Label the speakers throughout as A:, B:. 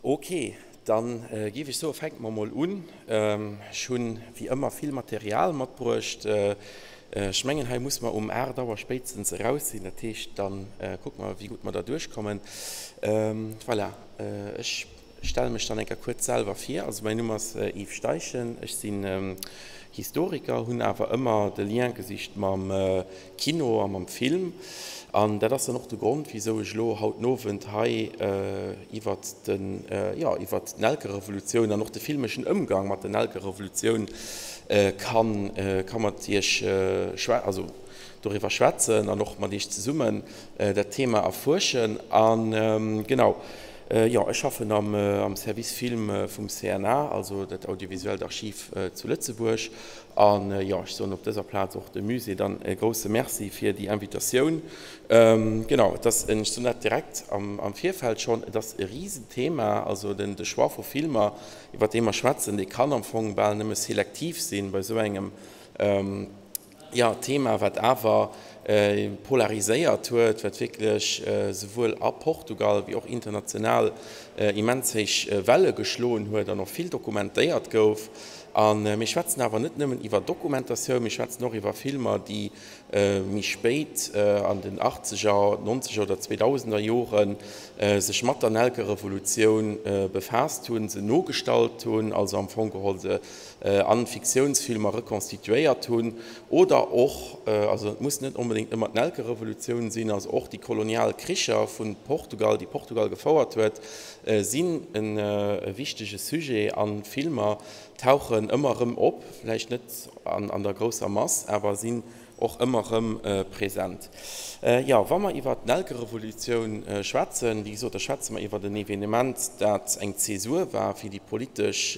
A: Ok, dann géif ech soen, fänke mer mol un. Ech hunn wéi ëmmer vill Material matbruecht. Ech mengen, hei muss mer um 8 Auer spéitstens eraus sinn. Dat heescht, da kucke mer, wéi gutt mer da duerchkommen. Voilà, ech stelle mech dann eng Kéier kuerz selwer vir. Also mäin Numm ass Yves Steichen, ech sinn Historiker, hunn awer ëmmer de Lien gesicht mam Kino a mam Film. An dat ass dann och de Grond, wisou ech elo haut den Owend hei iwwert den, jo, iwwert d'Nelkerevolutioun an och de filmeschen Ëmgang mat der Nelkerevolutioun kann, ka mat Iech schwä-, also doriwwer schwätzen an och mat Iech zesummen dat Thema erfuerschen. A genau, jo, ech schaffen am Service Film vum CNA, also dat audiovisuellt Archiv zu Lëtzebuerg. An jo, ech soen op dëser Plaz och dem Musée dann e grousse Merci fir déi Invitatioun. Genau, et ass, ech soen dat direkt am Virfeld schonn, et ass e Risenthema. Also den de Choix vu Filmer, iwwer dee mer schwätzen, dee kann am Fong bal nëmme selektiv sinn bei esou engem, jo, Thema, wat awer polariséiert huet, wat wierklech souwuel a Portugal wéi och international immens héich Welle geschloen huet an och vill dokumentéiert gouf. A mir schwätzen awer net nëmmen iwwer Dokumentatioun, mir schwätzen och iwwer Filmer, déi méi spéit an den Achtzeger, Nonzeger oder Zweedausender Jore sech mat der Nelkerevolutioun befaasst hunn, se nogestallt hunn, also am Fong geholl se an Fiktiounsfilmer rekonstituéiert hunn oder och, also et muss net onbedéngt ëmmer d'Nelkerevolutioun sinn, also och déi kolonial Kricher vu Portugal, déi Portugal gefouert huet, sinn e wichtege Sujet a Filmer tauchen ëmmer erëm op, vläicht net an der grousser Mass, awer sinn och ëmmer erëm present. Jo, wa mer iwwert d'Nelkerevolutioun schwätzen, wéi gesot, da schwätze mer iwwert en Evenement, dat eng Zäsur war fir déi politesch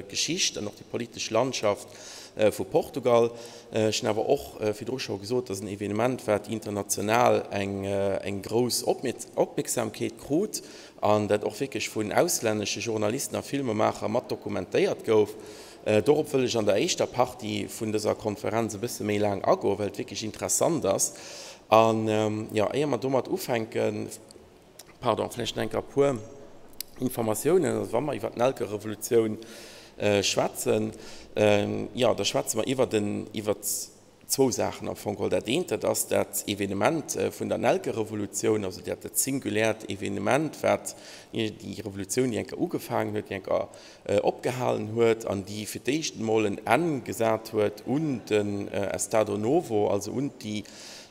A: Geschicht an och déi politesch Landschaft vu Portugal. Ech hunn awer och virdru scho gesot, dass en Evenement, wat international eng grouss Opmierksamkeet krut an dat och wierklech vun auslännesche Journalisten a Filmemaacher mat dokumentéiert gouf. Dorop wëll ech an der éischter Partie vun dëser Konferenz e bësse méi laang agoen, well et wierklech interessant ass. An, jo, éier mer domat ufänken, pardon, vläicht nach eng Kéier e puer Informatiounen. Also wa mer iwwert d'Nelkerevolutioun schwätzen, jo, da schwätze mer iwwert en, iwwert Zwou Saachen am Fong geholl. Dat eent, dat ass dat Evenement vun der Nelkerevolutioun, also dat singuläert Evenement, wat déi Revolutioun, déi eng Kéier ugefaangen huet, déi eng Kéier opgehalen huet an déi fir d'éischt emol en Enn gesat huet un den Estado Novo, also un déi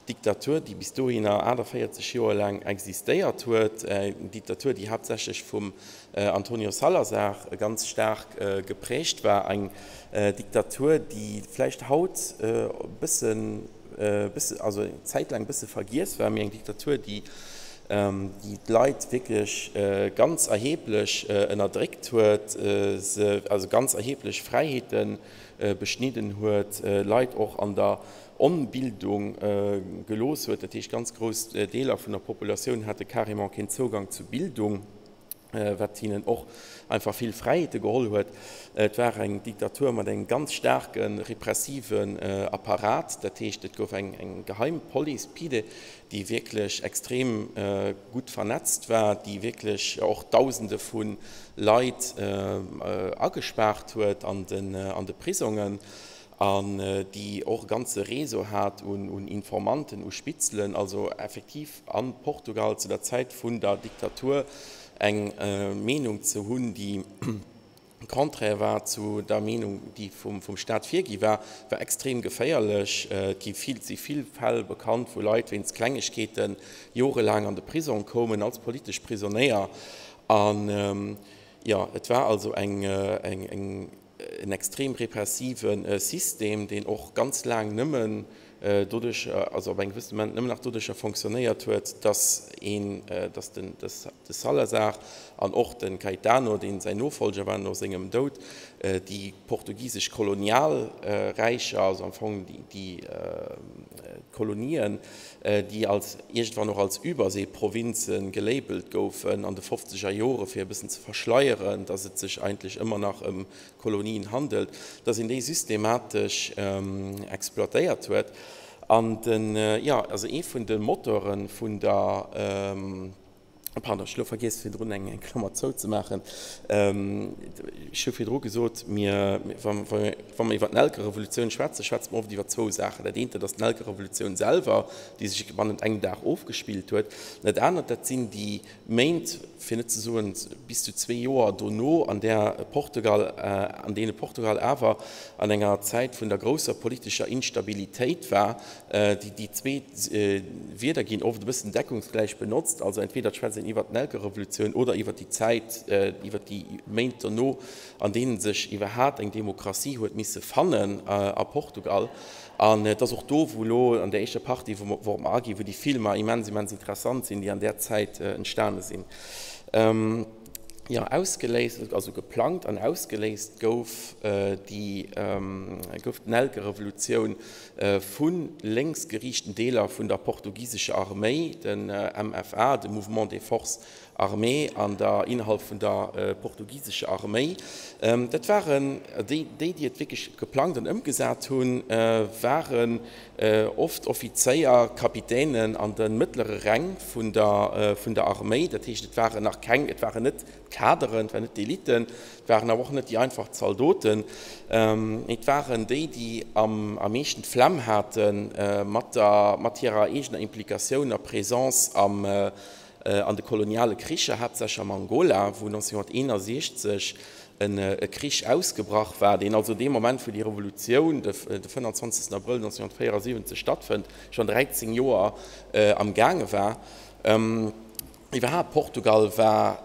A: Diktatur, déi bis dohinner 48 Joer laang existéiert huet, eng Diktatur, déi haaptsächlech vum Antonio Salazar ganz staark geprägt war, eng Diktatur, déi vläicht haut e bëssen, also eng Zäit laang e bësse vergiess war, mee eng Diktatur, déi d'Leit wierklech ganz erheblech ënnerdréckt huet, se also ganz erheblech Fräiheete beschnidden huet, Leit och an der Onbildung gelooss huet. Dat heescht, ganz grouss Deeler vun der Populatioun hate carrément keen Zougang zu Bildung. wat hinnen och einfach vill Fräiheete geholl huet. Et war eng Diktatur mat engem ganz staarke repressiven Apparat, dat heescht et gouf eng geheim Police, PIDE, déi wierklech extrem gutt vernetzt war, déi wierklech och Dausende vu Leit agespaart huet an de Prisongen an déi och e ganze Réseau hat un Informanten, u Spitzelen, also effektiv a Portugal zu der Zäit vun der Diktatur eng Meenung ze hunn, déi contraire war zu der Meenung, déi vum Staat virgi war, war extrem geféierlech. Et gi vill, si vill Fäll bekannt, wou Leit wéinst Klengegkeete jorelaang an de Prisong koumen als politesch Prisonéier. An jo, et war also eng en extrem repressive System, deen och ganz laang nëmmen doduerch, also op engem gewëssene Moment nëmmen nach doduercher fonctionnéiert huet, dass een, dass den, dass de Salazar an och de Caetano, deen säin Nofolger war no sengem Doud, déi portugisesch Kolonialräicher, also am Fong déi Kolonien, déi als iergendwann och als Überseeprovinze gelabelt goufen an de fofzeger Jore fir e bëssen ze verschleieren, datt et sech eigentlech ëmmer nach ëm Kolonien handelt, datt een déi systematesch exploitéiert huet. An den, jo, also ee vun de Motore vun der. Pardon, ech hu lo vergiess virdrun eng Klammer zouzemaachen. Ech hu virdru gesot, mir, wa mer iwwer d'Nelkerevolutioun schwätzen, schwätze mer oft iwwer zwou Saachen. Dat eent, dat ass d'Nelkerevolutioun selwer, déi sech bannent engem Dag ofgespillt huet. Dat anert, dat sinn déi Méint, fir net ze soen bis zu zwee Joer dono, an där Portugal, an deene Portugal awer an enger Zäit vun der grousser politescher Instabilitéit war, Déi zwee Wierder ginn oft e bëssen deckungsgläich benotzt, also entweder et schwätzt een iwwert d'Nelkerevolutioun oder iwwert déi Zäit, iwwert déi Méint dono, an deenen sech iwwerhat eng Demokratie huet misse fannen a Portugal. An et ass och do, wou elo an der éischter Partie, wou wourop mer aginn, wou déi Filmer immens, immens interessant sinn, déi an där Zäit entstane sinn. Jo, ausgeléist, also geplangt an ausgeléist gouf déi, gouf d'Nelkerevolutioun vu lénksgeriichten Deeler vun der portugisescher Arméi, den MFA, de Mouvement des Forces Armées, an der innerhalb vun der portugisescher Arméi. Dat waren déi, déi et wierklech geplangt an ëmgesat hunn, waren oft Offizéier, Kapitänen an de mëttlere Räng vun der vun der Arméi. Dat heescht, et waren nach keng, et waren net d'Kaderen, et waren net d'Eliten, et waren awer och net déi einfach Zaldoten, mee et waren déi, déi am meeschten d'Flemm hate mat der, mat hirer eegener Implikatioun a Présence am, an de koloniale Kricher, haaptsächlech am Angola, wou 1961 e Krich ausgebrach war, deen also dee Moment, wou déi Revolutioun, de 25. Abrëll 1974 stattfënnt, schonn 13 Joer am gaange war. Iwwerhaapt, Portugal war,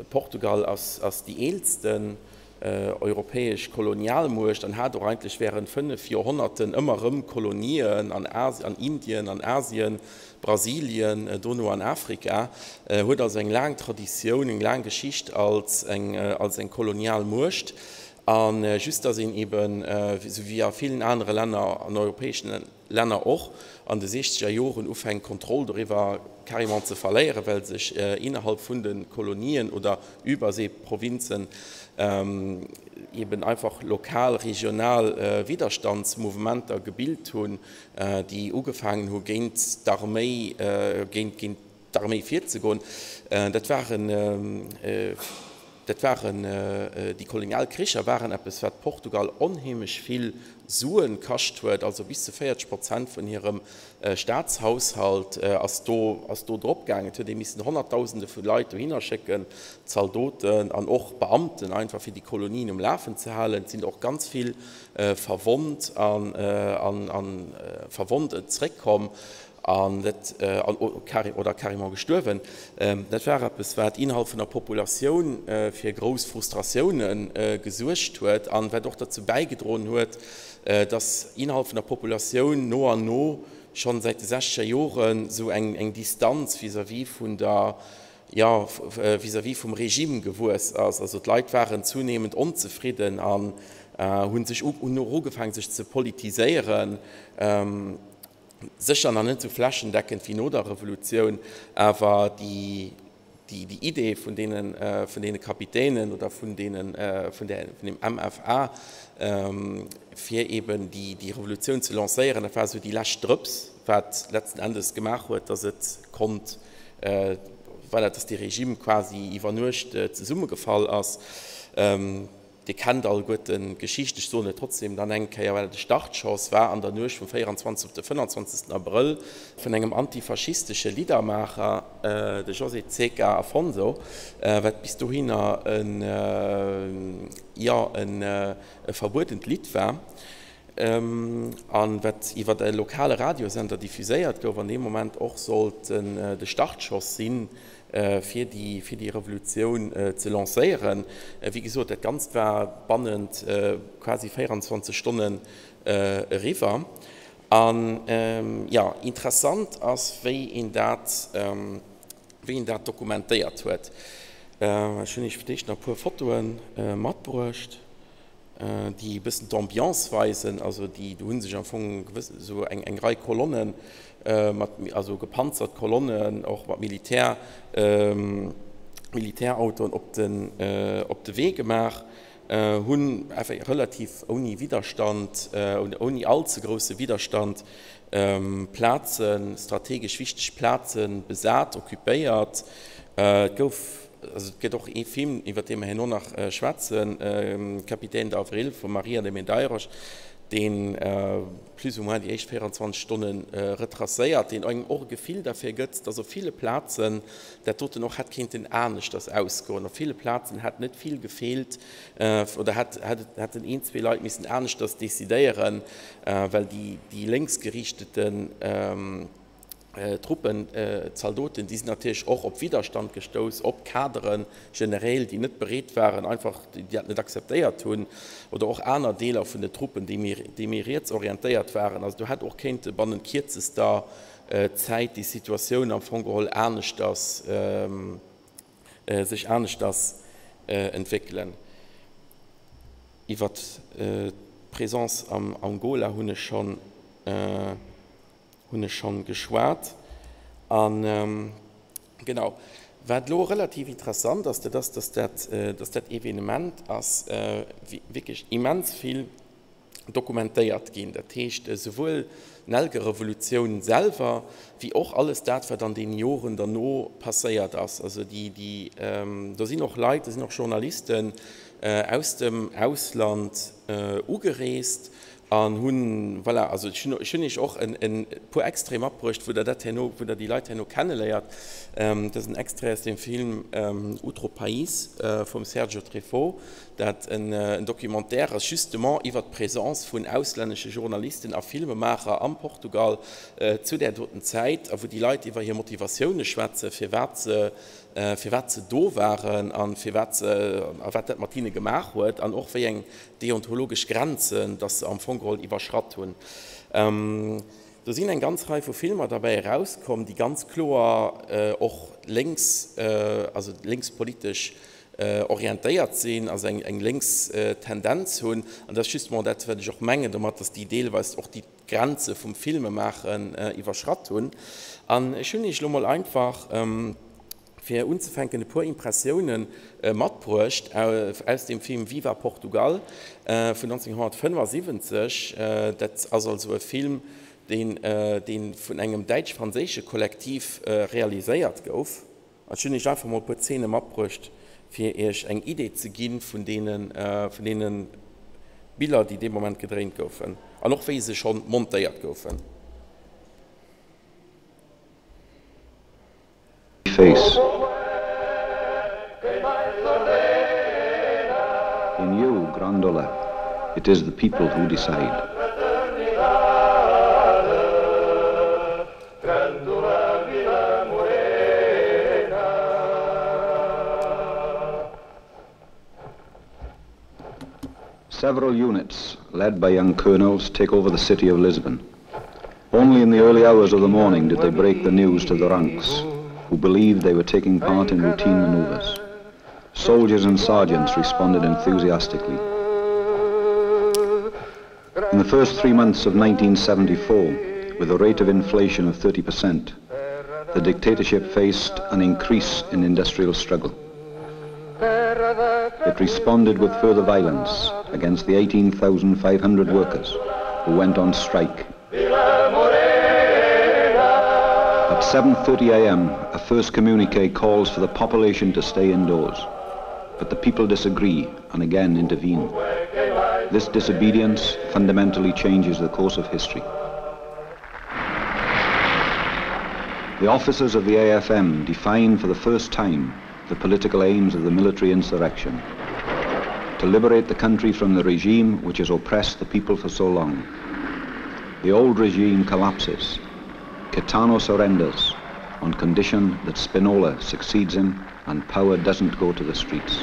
A: Portugal ass déi eelsten europäesch Kolonialmuecht an hat och eigentlech wärend 5 Joerhonnerten ëmmer erëm Kolonien an an Indien, an Asien, Brasilien, dono an Afrika, huet also eng laang Traditioun, eng laang Geschicht als eng als eng Kolonialmuecht. A just datt een eben, esou wéi a villen anere Länner an europäeschen Länner och an de siechzeger Joren ufänkt d'Kontroll doriwwer carrément ze verléieren, well sech innerhalb vun de Kolonien oder Überseeprovinzen eben einfach lokal, regional Widerstandsmouvementer gebilt hunn, déi ugefaangen hu géint d'Arméi, géint d'Arméi virzegoen. Dat waren, dat waren, déi kolonial Kricher waren eppes, wat Portugal onheemlech vill Suen kascht huet, also bis zu 40 Prozent vun hirem Staatshaushalt ass do, ass do drop gaangen. Et huet ee missen Honnertdausende vu Leit dohinner schécken, Zaldoten an och Beamten einfach, fir déi Kolonien um Lafen ze halen. Et sinn och ganz vill verwonnt an, an, an verwonnt zréckkomm. An dat, oder carrément gestuerwen. Dat war eppes, wat innerhalb vun der Populatioun fir grouss Frustratioune gesuergt huet an wat och derzou bäigedroen huet, dass innerhalb vun der Populatioun no an no schonn säit de sechzeger Joren esou eng Distanz vis-à-vis vun der, jo, vis-à-vis vum Regime gewuess ass. Also d'Leit waren zunehmend onzefridden an hunn sech, hunn och ugefaangen, sech ze politiséieren. Sécher nach net esou flächendeckend wéi no der Revolutioun, awer déi Idee vun deene Kapitänen oder vun deem MFA, fir eben déi Revolutioun ze lancéieren, dat war esou déi lescht Drëps, wat letzten Endes gemaach huet, datt et konnt, voilà, datt dee Regime quasi iwwer Nuecht zesummegefall ass. Dir kennt alleguerten d'Geschicht, ech soen et trotzdem dann eng Kéier, well et e Startschoss war an der Nuecht vum 24 op de 25 Abrëll vun engem antifaschistesche Liddermaacher, de José Zeca Afonso, wat bis dohinner en, jo, e verbuedent Lidd war an wat iwwer e lokale Radiosender diffuséiert gouf an dee Moment och sollt de Startschoss sinn fir déi fir déi Revolutioun ze lancéieren. Wéi gesot, dat Ganzt war bannent quasi 24 Stonnen eriwwer. An jo, interessant ass, wéi een dat, wéi een dat dokumentéiert huet. Ech hunn Iech fir d'éischt nach e puer Fotoe matbruecht. déi e bëssen d'Ambiance weisen, also déi, do hu sech am Fong gewëss esou eng eng Rei Kolonnen mat, also gepanzert Kolonnen, och mat Militär, Militärautoen op den op de Wee gemaach. hunn relativ ouni Widderstand, ouni all ze grousse Widderstand Plazen, strategesch wichteg Plaze besat, occupéiert. Et gouf, also et gëtt och ee Film, iwwer dee mer herno nach schwätzen, Capitaine d'Avril vum Maria de Medeiros, dee plus ou moins déi éischt 24 Stonne retracéiert, deen engem och e Gefill derfir gëtt, dass op ville Plazen dat doten och hätt kéinten aneschters ausgoen. Op ville Plazen hätt net vill gefeelt oder hätten een, zwee Leit missen aneschters decidéieren, well déi lénksgeriichteten Truppen, Zaldoten, déi sinn natierlech och op Widderstand gestouss, op Kadere generél, déi net bereet waren, einfach déi dat net akzeptéiert hunn, oder och aner Deeler vun den Truppen, déi méi riets orientéiert waren. Also do hätt och kéinte bannent kierzester Zäit déi Situatioun am Fong geholl aneschters, sech aneschters entwéckelen. Iwwert d'Présence am Angola hunn ech schonn, hunn ech schonn geschwat. A genau, wat elo relativ interessant ass, dat ass, dass dat, dass dat Evenement ass wierklech immens vill dokumentéiert ginn. Dat heescht, esouwuel d'Nelkerevolutioun selwer wéi och alles dat, wat an deene Joren derno passéiert ass. Also déi, déi, do sinn och Leit, do sinn och Journalisten aus dem Ausland ugereest an hunn, voilà, also ech hunn, ech hunn Iech och e puer Extraite matbruecht, wou Der dat herno, wou Der déi Leit herno kenneléiert. Dat ass en Extrait aus dem Film Outro País vum Sergio Treffaut. dat en Documentaire ass justement iwwert d'Présence vun auslännesche Journalisten a Filmemaacher am Portugal zu där doten Zäit a wou déi Leit iwwer hir Motivatioune schwätzen, firwat se firwat se do waren a firwat se a wat dat mat hinne gemaach huet an och wéi eng deontologesch Grenzen dass se am Fong geholl iwwerschratt hunn. Do sinn eng ganz Rei vu Filmer derbäi erauskomm, déi ganz kloer och lénks, also lénkspolitesch orientéiert sinn, also eng lénks Tendenz hunn. An dat ass justement dat, wat ech och mengen domat, dass déi deelweis och déi Grenze vum Filmemaachen iwwerschratt hunn. An ech hunn Iech elo mol einfach, fir unzefänken, e puer Impressioune matbruecht aus dem Film Viva Portugal vun 1975. Dat ass also e Film, deen vun engem däitsch-franséische Kollektiv realiséiert gouf. Ech hunn Iech einfach mol e puer Zeene matbruecht, fir Iech eng Idee ze gi vun deene Biller, déi dee Moment gedréint goufen an och wéi se scho montéiert goufen.
B: Face. In you, Grândola, it is the people who decide. Several units, led by young colonels, take over the city of Lisbon. Only in the early hours of the morning did they break the news to the ranks, who believed they were taking part in routine maneuvers. Soldiers and sergeants responded enthusiastically. In the first three months of 1974, with a rate of inflation of 30%, the dictatorship faced an increase in industrial struggle. It responded with further violence against the 18,500 workers who went on strike. At 7.30 a.m., a first communique calls for the population to stay indoors. But the people disagree and again intervene. This disobedience fundamentally changes the course of history. The officers of the AFM define for the first time the political aims of the military insurrection. To liberate the country from the regime which has oppressed the people for so long. The old regime collapses. Caetano surrenders on condition that Spinola succeeds him and power doesn't go to the streets.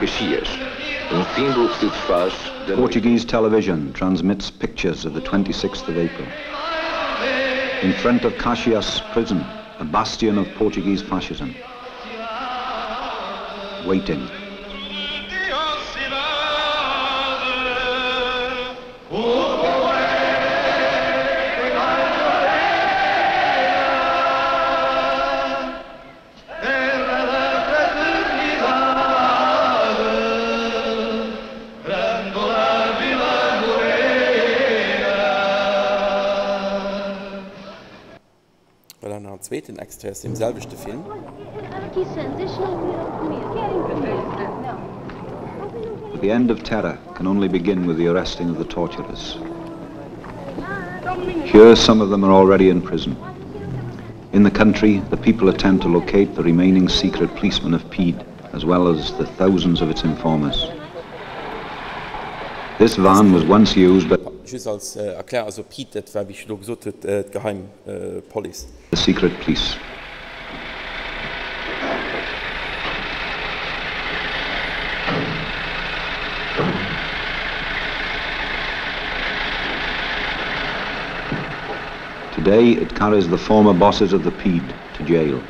C: Caxias, um símbolo que se desfaz
B: da Portuguese television transmits pictures of the 26th of April. In front of Caxias prison, a bastion of Portuguese fascism. Waiting.
A: zweeten Extrait aus deem selwechte Film.
B: But the end of terror can only begin with the arresting of the torturers. Here some of them are already in prison. In the country, the people attempt to locate the remaining secret policemen of PIDE, as well as the thousands of its informers. This van was once used by
A: Just als Erklärung, also PIDE, dat war, wéi ech elo gesot huet, d'Geheimpolice.
B: The secret police. Today it carries the former bosses of the PIDE to jail,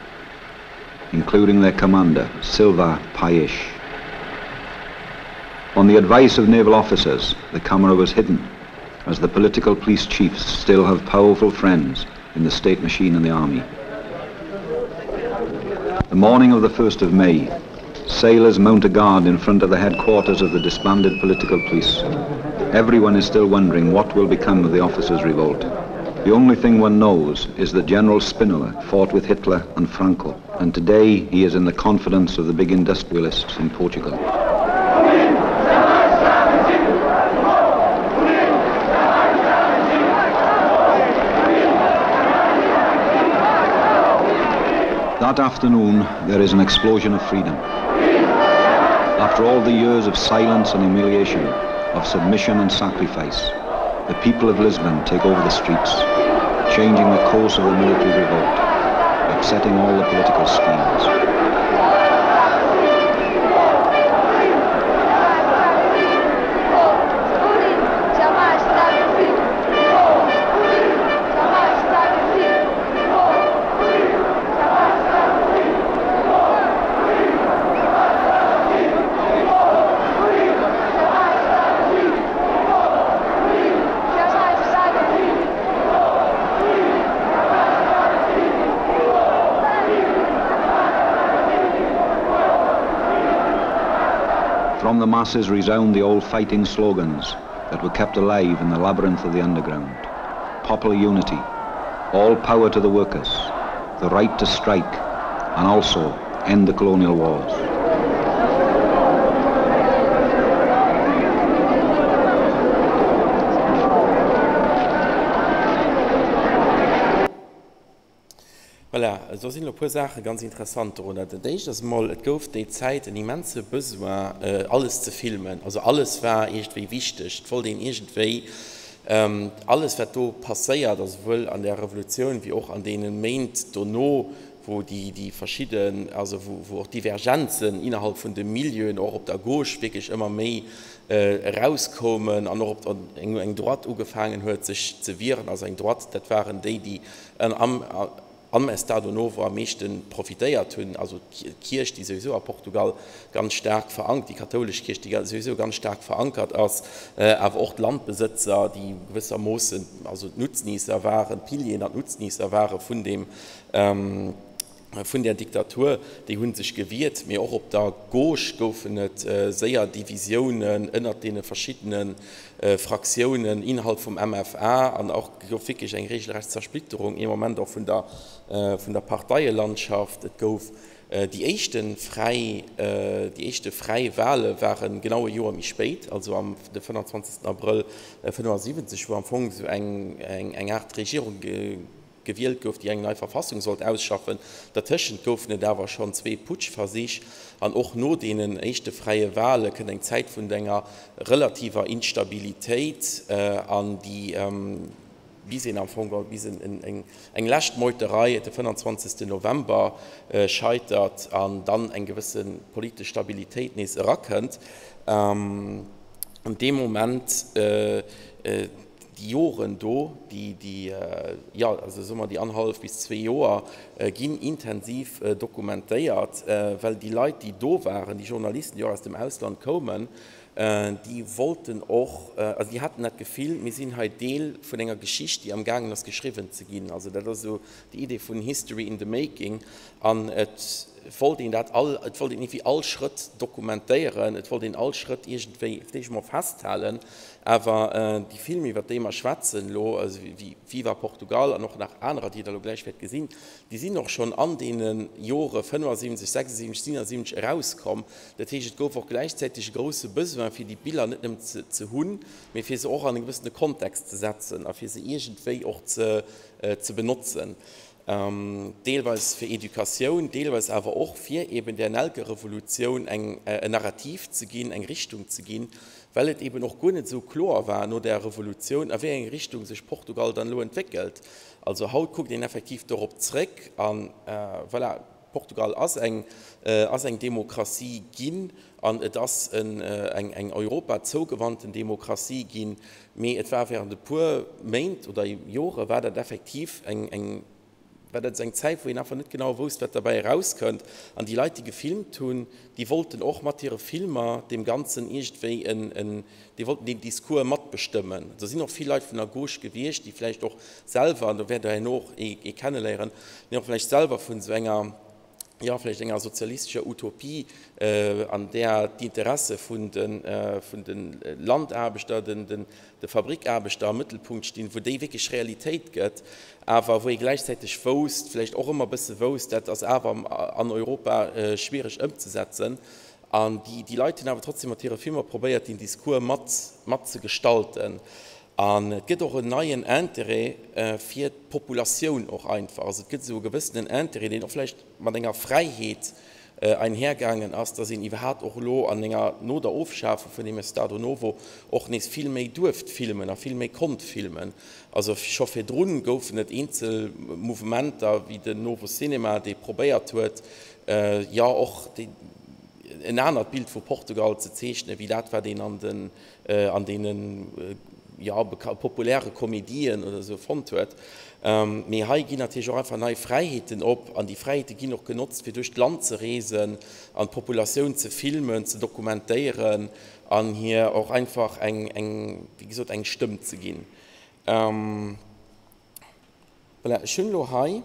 B: including their commander, Silva Paish. On the advice of naval officers, the camera was hidden, as the political police chiefs still have powerful friends in the state machine and the army. The morning of the 1st of May, sailors mount a guard in front of the headquarters of the disbanded political police. Everyone is still wondering what will become of the officers' revolt. The only thing one knows is that General Spinola fought with Hitler and Franco, and today he is in the confidence of the big industrialists in Portugal. That afternoon, there is an explosion of freedom. After all the years of silence and humiliation, of submission and sacrifice, the people of Lisbon take over the streets, changing the course of the military revolt, upsetting all the political schemes. From the masses resound the old fighting slogans that were kept alive in the labyrinth of the underground. Popular unity, all power to the workers, the right to strike, and also end the colonial wars.
A: Voilà, do sinn elo e puer Saache ganz interessant dorunner. Dat éischt ass emol, et gouf déi Zäit en immense Besoin, alles ze filmen. Also alles war iergendwéi wichteg. Et wollt een iergendwéi alles, wat do passéiert ass, esouwuel an der Revolutioun wéi och an deene Méint dono, wou déi, déi verschidden, also wou, wou och d'Divergenzen innerhalb vun de Milieuen, och op der Gauche wierklech ëmmer méi erauskoumen an och op der, eng, eng Droite ugefaangen huet sech ze wieren. Also eng Droite, dat waren déi, déi am, am Estado Novo am meeschte profitéiert hunn, also d'Kierch, déi souwisou a Portugal ganz staark verank, déi kathoulesch Kierch, déi souwisou ganz staark verankert ass, awer och d'Landbesëtzer, déi gewëssermoossen also d'Nutzniesser waren, d'Pilieren an d'Nutzniesser ware vun deem, vun där Diktatur, déi hu sech gewiert. Mee och op der Gauche goufen et séier Divisiounen ënnert deene verschiddene Fraktiounen innerhalb vum MFA an och gouf wierklech eng regelrecht Zersplitterung ee Moment och vun der, vun der Parteielandschaft. Et gouf déi éischte fräi, déi éischte fräi Wahle ware genau e Joer méi spéit, also am de 25. Abrëll 75, wou am Fong esou eng, eng, eng Aart Regierung gewielt gouf, déi eng nei Verfassung sollt ausschaffen. Dertëschent goufen et awer schonn zwee Putschversich an och no deenen éischte fräie Wale kënnt eng Zäit vun enger relativer Instabilitéit an déi bis een am Fong bis eng lescht Meuterei de 25. November scheitert an dann eng gewësse politesch Stabilitéit nees erakënnt. An deem Moment Déi Joren do, déi, déi, jo, also soe mer déi annerhallef bis zwee Joer, ginn intensiv dokumentéiert, well déi Leit, déi do waren, déi Journalisten, déi och aus dem Ausland koumen, Déi wollten och, also déi haten dat Gefill, mir sinn hei Deel vun enger Geschicht, déi amgaangen ass geschriwwen ze ginn. Also dat ass esou déi Idee vun History in the making. An et wollt een dat all, et wollt een iergendwéi all Schrëtt dokumentéieren, et wollt een all Schrëtt iergendwéi fir d'éischt emol festhalen. Awer déi Filmer, iwwer déi mer schwätzen elo, also wéi Viva Portugal an och nach anerer, déi Der elo gläich wäert gesinn, déi sinn och schonn an deene Jore 75, 76, 77 erauskomm. Dat heescht, et gouf och gläichzäiteg e grousse Besoin, fir déi Biller net nëmmen ze hunn, mee fir se och an e gewëssene Kontext ze setzen a fir se iergendwéi och ze benotzen, deelweis fir Educatioun, deelweis awer och fir eben där Nelkerevolutioun eng en Narrativ ze ginn, eng Richtung ze ginn, well et eben och guer net esou kloer war no där Revolutioun, a wéi eng Richtung sech Portugal dann elo entwéckelt. Also haut kuckt een effektiv dorop zréck a voilà. Portugal ass eng ass eng Demokratie ginn an et ass en eng eng Europa zougewandten Demokratie ginn, mee et war während e puer Méint oder Jore war dat effektiv eng eng war dat eng Zäit, wou een einfach net genau wousst, wat derbäi erauskënnt. An déi Leit, déi gefilmt hunn, déi wollten och mat hire Filmer deem Ganzen iergendwéi en en déi wollten deen Discours matbestëmmen. Do sinn och vill Leit vun der Gauche gewiescht, déi vläicht och selwer, an do wäert Der herno och ee kenneléieren, déi och vläicht selwer vun esou enger, jo, vläicht enger sozialistescher Utopie, an där d'Interesse vun de, vun de Landaarbechter, den, den, de Fabrikaarbechter am Mëttelpunkt stinn, wou déi wierklech Realitéit gëtt, awer wou ee gläichzäiteg wousst, vläicht och ëmmer e bësse wousst, dat ass awer an Europa schwiereg ëmzesetzen. An déi Leit hunn awer trotzdem mat hire Filmer probéiert, deen Discours mat, mat ze gestalten. An et gëtt och en neien Interêt fir d'Populatioun och einfach. Also et gëtt esou e gewëssenen Interêt, deen och vläicht mat enger Fräiheet einhergaangen ass, dass een iwwerhaapt och elo an enger, no der Ofschafung vun deem Estado Novo, och nees vill méi duerft filmen a vill méi konnt filmen. Also scho virdrun goufen et eenzel Mouvementer wéi den Novo Cinema, dee probéiert huet, jo och en anert Bild vu Portugal ze zeechnen, wéi dat, wat een an den, an deenen, jo, populäre Komedien oder esou fonnt huet. Mee hei ginn natierlech och einfach nei Fräiheeten op, an déi Fräiheete ginn och genotzt, fir duerch d'Land ze reesen an d'Populatioun ze filmen, ze dokumentéieren an hir och einfach eng, eng, wéi gesot, eng Stëmm ze ginn. Voilà, ech hunn elo hei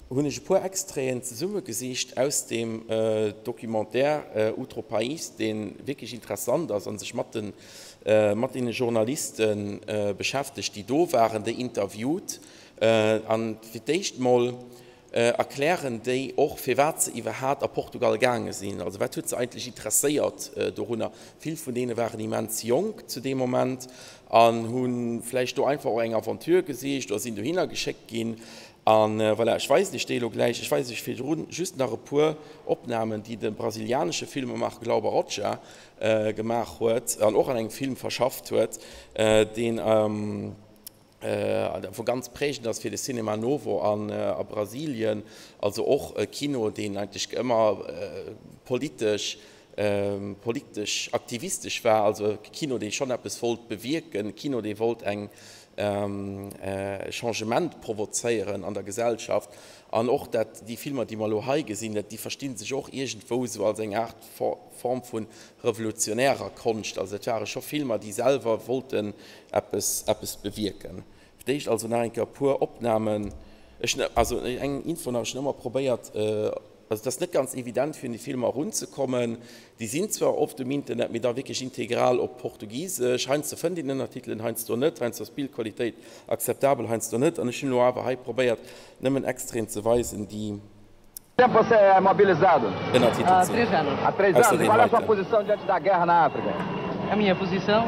A: hunn ech e puer Extraiten zesummegesicht aus deem Documentaire Outro País, dee wierklech interessant ass a sech mat de mat deene Journaliste beschäftegt, déi do waren, déi interviewt. An fir d'éischt mol erklären déi och, firwat se iwwerhaat a Portugal gaange sinn. Also wat huet se eigentlech interesséiert dorunner? Vill vun deene waren immens jonk zu deem Moment an hu vläicht do einfach och eng Aventure gesicht oder sinn dohinner geschéckt ginn. A voilà, ech weisen iech déi elo gläich. Ech weisen iech virdrun just nach e puer Opnamen, déi de brasilianesche Filmemacher Glauber Rocha gemaach huet an och an engem Film verschafft huet, deen wou ganz prägend ass fir de Cinema Novo a Brasilien, also och e Kino, deen eigentlech ëmmer politesch, politesch aktivistesch war, also e Kino, dee schonn eppes wollt bewierken, e Kino, dee wollt eng e Changement provozéieren an der Gesellschaft. An och dat, déi Filmer, déi mer elo hei gesinn, dat, déi versti sech och iergendwou esou als eng Aart Form vu revolutionärer Konscht. Also dat ware scho Filmer, déi selwer wollten eppes, eppes bewierken. Fir d'éischt also nach eng Kéier e puer Opnamen. Ech, also eng Info nach, ech hunn ëmmer probéiert, also et ass net ganz evident fir un déi Filmer erunzekommen. Déi sinn zwar oft um Internet, mee da wierklech integral op Portugisesch. Heiansdo fënnt een Ënnertitelen, heiansdo net. Heiansdo ass d'Bildqualitéit akzeptabel, heiansdo net. An ech hunn elo awer hei probéiert, nëmmen Extraiten ze weisen, déi.
C: Você é mobilizado?
A: Ënnertitelt sinn.
C: Há três
A: Ausser
C: anos. E
A: deen
C: qual é a sua
A: heiten.
C: posição diante da guerra na África?
D: A minha posição.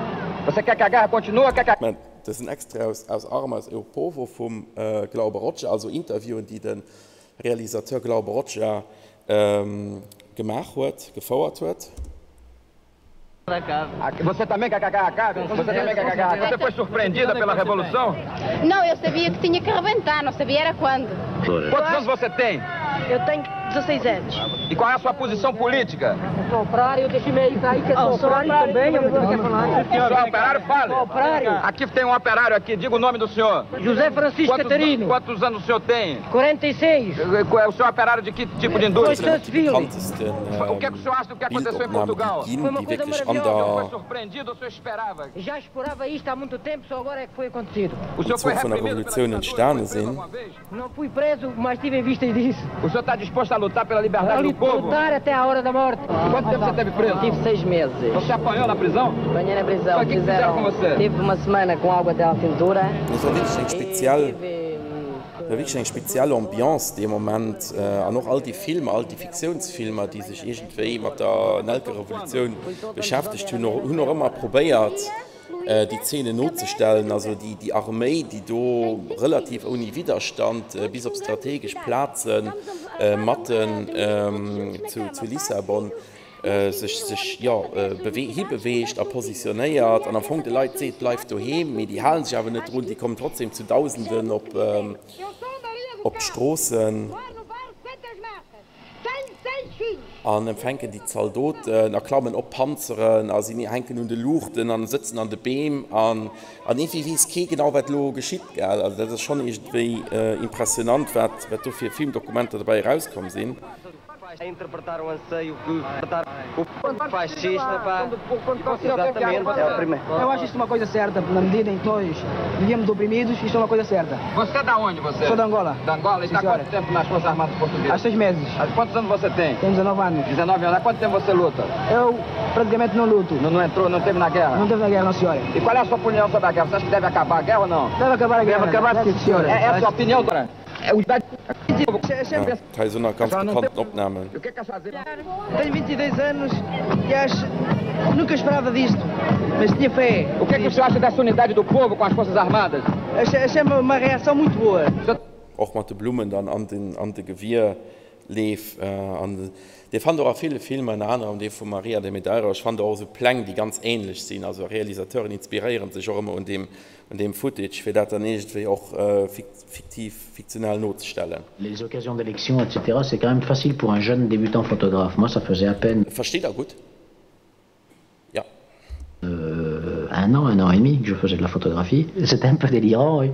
C: Você quer que a guerra continue ou quer que a.
A: Mä dat ass en Extrait aus aus Armas e o Povo vum Glauber Rocha, also Interviewen, déi de Realisateur Glauber Rocha gemaach huet, gefouert huet.
C: Você também quer que a guerra acabe? Você também quer que a guerra acabe? Você foi surpreendida pela revolução?
E: Não, eu sabia que tinha que rebentar, não sabia era quando.
C: Quantos anos você tem?
D: Eu tenho 16 anos.
E: E qual é a sua posição política?
D: Sou operário, deixe-me aí, aí que sou operário também, eu não quero falar.
E: Senhor operário, fale.
D: Sou operário.
E: Aqui tem um operário aqui, diga o nome do senhor.
D: José Francisco
E: Quantos,
D: Catarino.
E: quantos anos o senhor tem?
D: 46.
E: É o senhor operário de que tipo de indústria?
D: Construção civil.
A: Bekanntesten
E: O que é que o senhor acha do que aconteceu em
A: Bildopnamen,
E: Portugal?
A: déi ginn,
D: Foi uma
A: déi
D: coisa
A: wierklech an
D: maravilhosa.
E: Foi
A: der
E: surpreendido ou o senhor esperava?
D: Já esperava isto há muito tempo, só agora é que foi acontecido.
E: O senhor
A: Um
E: foi
A: Zuch vun der
E: reprimido pela
A: Revolutioun
E: ditadura,
A: entstane
E: foi preso
A: sinn.
E: alguma vez?
D: Não fui preso, mas tive em vista disso.
E: O senhor está disposto a lutar pela liberdade do povo?
D: Lutar até à hora da morte.
E: Quanto tempo você esteve preso?
F: Tive seis meses.
E: Você apanhou na prisão?
F: Apanhei na prisão.
E: O que que fizeram com você?
F: Tive uma semana com água até à cintura.
A: Et war wierklech eng
F: E
A: speziell,
F: tive,
A: war wierklech eng speziell Ambiance dee Moment. An och all déi Filmer, all déi Fiktiounsfilmer, déi sech iergendwéi mat der Nelkerevolutioun beschäftegt hunn, hunn och ëmmer probéiert, déi Zeenen nozestellen, also déi Arméi, déi do relativ ouni Widderstand bis op strategesch Plaze matten zu Lissabon sech sech jo hibeweegt a positionéiert an am Fong de Leit seet, bleift doheem, mee déi hale sech awer net drun, déi kommen trotzdem zu Dausenden op d'Stroossen. An empfänken déi Zaldoten a klammen op Panzeren a sinn hänken un de Luuchten an sëtzen an de Beem an an iergendwéi weess kee genau wat elo geschitt, gell. Also dat ass schonn iergendwéi impressionant wat wat do fir Filmdokumenter dobäi erauskomm sinn.
G: Eu acho isto uma coisa certa, na medida em que nós vivíamos oprimidos, isto é uma coisa certa.
E: Você é da onde, você?
G: Sou de Angola.
E: Da Angola? E
G: Sim,
E: está há
G: senhora.
E: quanto tempo nas Forças Armadas Portuguesas?
G: Há seis meses.
E: Há quantos anos você tem?
G: Tenho 19 anos.
E: 19 anos. Há quanto tempo você luta?
G: Eu praticamente não luto.
E: Não, não entrou, não esteve na guerra?
G: Não esteve na guerra, não, senhora.
E: E qual é a sua opinião sobre a guerra? Você acha que deve acabar a guerra ou não?
G: Deve acabar a guerra.
E: Deve acabar,
G: sim, senhora.
E: É, é a sua opinião, dona? É o
A: Hei sinn nach ganz bekannten Opnamen.
G: Tenho 22 anos e acho nunca esperava disto, mas tinha fé.
E: O que é que o senhor acha dessa unidade do povo com as Forças Armadas?
G: Achei, achei uma, uma reação muito boa.
A: Och mat de Blummen dann an den an de Gewierleef. An Dir fannt och a ville Filmer, ënner anerem dee vum Maria de Medeiros, fannt Der och esou Pläng, déi ganz änlech sinn. Also Realisateuren inspiréieren sech och ëmmer un deem un deem Footage, fir dat dann iergendwéi och fiktiv, fiktionell nozestellen.
H: Les occasions d'élection, etc. C'est quand même facile pour un jeune débutant photographe. Moi, ça faisait à peine.
A: Versteet der gutt? Ja.
H: Euh, un an, un an et demi que je faisais de la photographie. C'était un peu délirant, oui.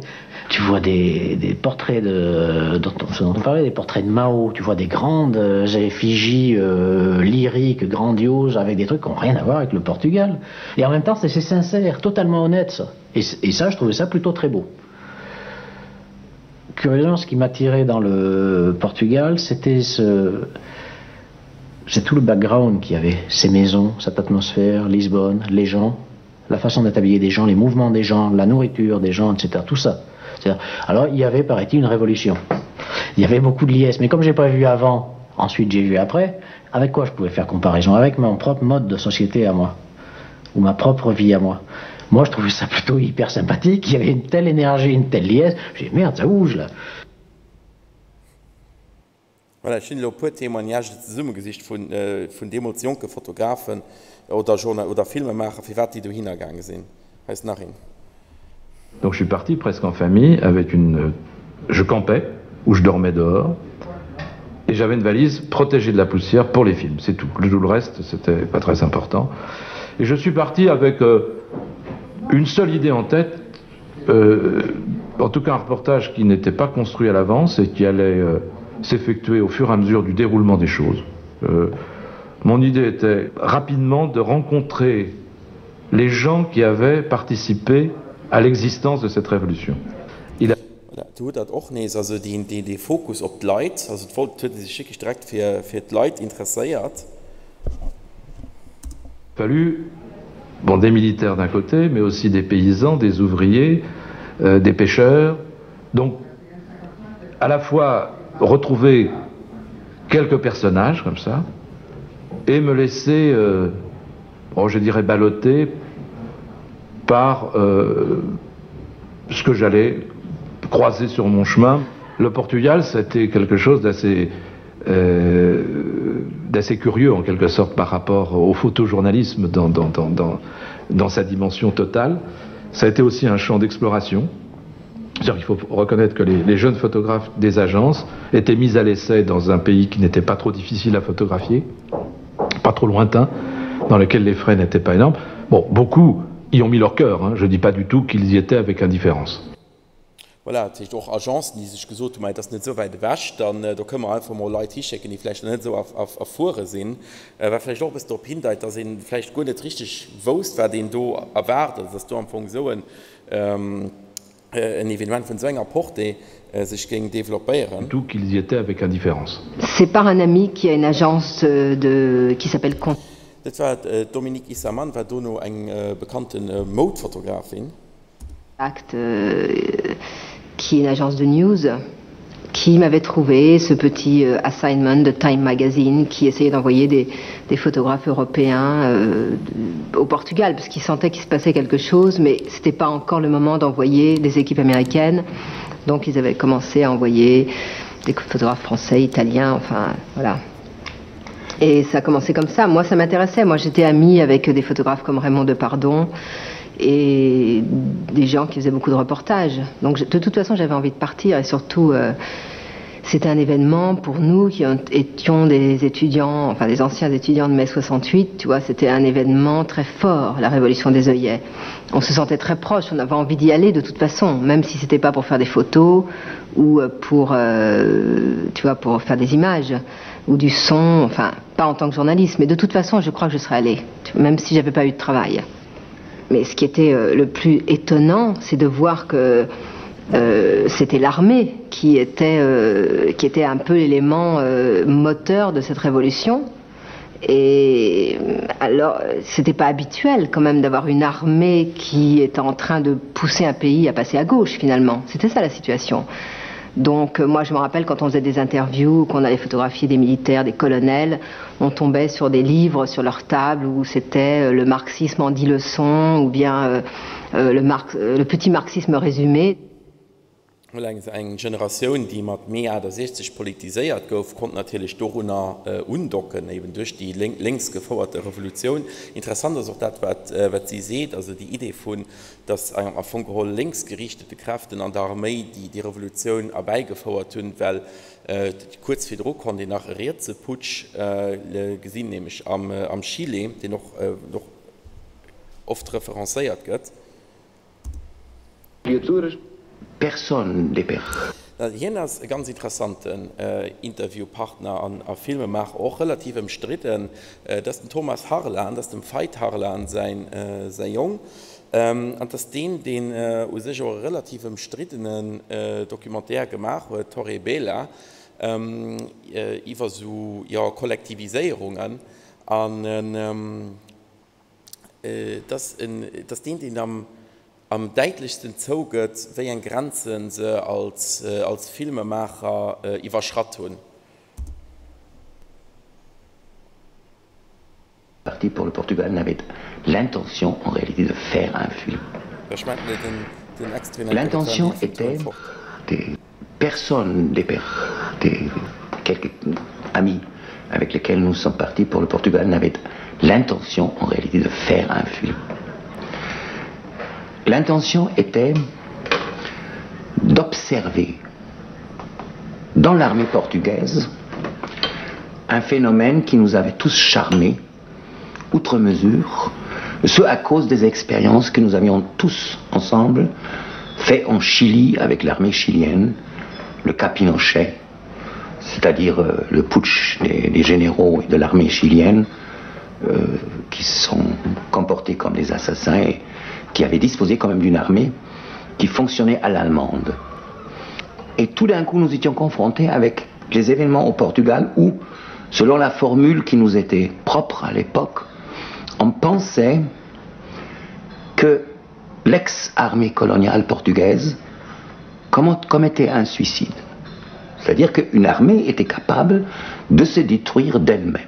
H: Tu vois des, des portraits de dont on, ce dont on parlait, des portraits de Mao, tu vois des grandes effigies euh, lyriques, grandioses, avec des trucs qui n'ont rien à voir avec le Portugal. Et en même temps, c'est sincère, totalement honnête ça. Et, et ça, je trouvais ça plutôt très beau. Curieusement, ce qui m'attirait dans le Portugal, c'était ce c'est tout le background qu'il y avait, ces maisons, cette atmosphère, Lisbonne, les gens, la façon d'être habillé des gens, les mouvements des gens, la nourriture des gens, etc. Tout ça. Alors il y avait, paraît-il, une révolution. Il y avait beaucoup de liesse, mais comme j'ai pas vu avant, ensuite j'ai vu après, avec quoi je pouvais faire comparaison avec mon propre mode de société à moi ou ma propre vie à moi. Moi je trouvais ça plutôt hyper sympathique, il y avait une telle énergie, une telle liesse, j'ai dit merde, ça bouge là.
A: Voilà, ech hunn elo e puer Témoignagen zesummegesicht vun vun deemools jonke Fotografen oder Journa oder Filmemaacher, firwat déi dohinner gaange sinn. Hei ass nach een.
I: Donc je suis parti presque en famille avec une je campais ou je dormais dehors et j'avais une valise protégée de la poussière pour les films, c'est tout. Le, tout le reste, c'était pas très important. Et je suis parti avec euh, une seule idée en tête, euh, en tout cas un reportage qui n'était pas construit à l'avance et qui allait euh, s'effectuer au fur et à mesure du déroulement des choses. Euh, mon idée était rapidement de rencontrer les gens qui avaient participé à l'existence de cette révolution. Il a
A: Voilà, do hutt Der et och nees, also deen, deen, dee Fokus op d'Leit, also et wollt, huet e sech wierklech direkt fir, fir d'Leit interesséiert.
I: Fallu bon, des militaires d'un côté, mais aussi des paysans, des ouvriers, euh, des pêcheurs. Donc à la fois retrouver quelques personnages comme ça et me laisser euh, oh, je dirais balloter par euh, ce que j'allais croiser sur mon chemin. Le Portugal, c'était quelque chose d'assez euh, d'assez curieux en quelque sorte par rapport au photojournalisme dans, dans, dans, dans, dans sa dimension totale. Ça a été aussi un champ d'exploration. Il faut reconnaître que les, les jeunes photographes des agences étaient mis à l'essai dans un pays qui n'était pas trop difficile à photographier, pas trop lointain, dans lequel les frais n'étaient pas énormes. Bon, beaucoup y ont mis leur cœur, hein. je ne dis pas du tout qu'ils y étaient avec indifférence.
A: Voilà, dat heescht och Agencen, déi sech gesot hunn, ma et ass net esou wäit ewech, dann do kënne mer einfach mol Leit hischécken, déi vläicht nach net esou erfuere sinn, wat vläicht och e bëssen drop hindeit, dass ee vläicht guer net richteg wousst, wat een do erwaart, also dass do am Fong esou en Evenement vun esou enger Portée sech géing développéieren.
I: Tout qu'ils y étaient avec indifférence.
J: C'est par un ami qui a une agence de qui s'appelle Con.
A: Dat war d'Dominique Issermann, war dono eng bekannte Moudfotografin.
J: Acte euh, qui est une agence de news qui m'avait trouvé ce petit euh, assignment de Time Magazine qui essayait d'envoyer des, des photographes européens euh, au Portugal parce qu'il sentait qu'il se passait quelque chose mais ce n'était pas encore le moment d'envoyer des équipes américaines donc ils avaient commencé à envoyer des photographes français italiens enfin voilà et ça a commencé comme ça moi ça m'intéressait moi j'étais amie avec des photographes comme Raymond de Pardon et des gens qui faisaient beaucoup de reportages. Donc je, de toute façon j'avais envie de partir et surtout euh, c'était un événement pour nous qui étions des étudiants enfin des anciens étudiants de mai 68 tu vois c'était un événement très fort la révolution des œillets on se sentait très proche on avait envie d'y aller de toute façon même si c'était pas pour faire des photos ou euh, pour euh, tu vois pour faire des images ou du son enfin pas en tant que journaliste mais de toute façon je crois que je serais allée même si j'avais pas eu de travail mais ce qui était euh, le plus étonnant c'est de voir que euh, c'était l'armée qui était euh, qui était un peu l'élément euh, moteur de cette révolution et alors c'était pas habituel quand même d'avoir une armée qui est en train de pousser un pays à passer à gauche finalement c'était ça la situation donc euh, moi je me rappelle quand on faisait des interviews qu'on allait photographier des militaires des colonels on tombait sur des livres sur leur table où c'était euh, le marxisme en dix leçons ou bien euh, euh, le, marx, euh, le petit marxisme résumé
A: Eng Generatioun, déi mat Mee 68 politiséiert gouf, konnt natierlech dorunner undocken, eben duerch déi lénks gefouerte Revolutioun. Interessant ass och dat, wat si seet, also déi Idee vun, datt am Fong geholl lénksgeriichtete Kräften an der Arméi déi Revolutioun erbäigefouert hunn, well kuerz virdru konnt een nach e rietse Putsch gesinn, nämlech am Chile, deen och oft referencéiert gëtt.
C: Personne des per.
A: Hien ass e ganz interessanten Interviewpartner an a Filmemaacher, och relativ ëmstridden. Et ass den Thomas Harlan, dat ass dem Veit Harlan säin Jong. An et ass deen, deen u sech och e relativ ëmstriddenen Documentaire gemaach huet, Torre Bela, iwwer esou, jo, Kollektiviséierungen. An Et ass deen, deen am däitlechsten zougëtt, wéi eng Grenze se als Filmemaacher iwwerschratt hunn.
C: Parti pour le Portugal n'avait l'intention en réalité de faire un film. L'intention était des personnes, des, des quelques amis avec lesquels nous sommes partis pour le Portugal n'avaient l'intention en réalité de faire un film. L'intention était d'observer dans l'armée portugaise un phénomène qui nous avait tous charmés outre mesure, ce à cause des expériences que nous avions tous ensemble fait en Chili avec l'armée chilienne, le cas Pinochet, c'est-à-dire euh, le putsch des, des généraux et de l'armée chilienne euh, qui se sont comportés comme des assassins et qui avaient disposé quand même d'une armée qui fonctionnait à l'allemande. Et tout d'un coup, nous étions confrontés avec les événements au Portugal où, selon la formule qui nous était propre à l'époque, on pensait que l'ex-armée coloniale portugaise commettait un suicide. C'est-à-dire qu'une armée était capable de se détruire d'elle-même.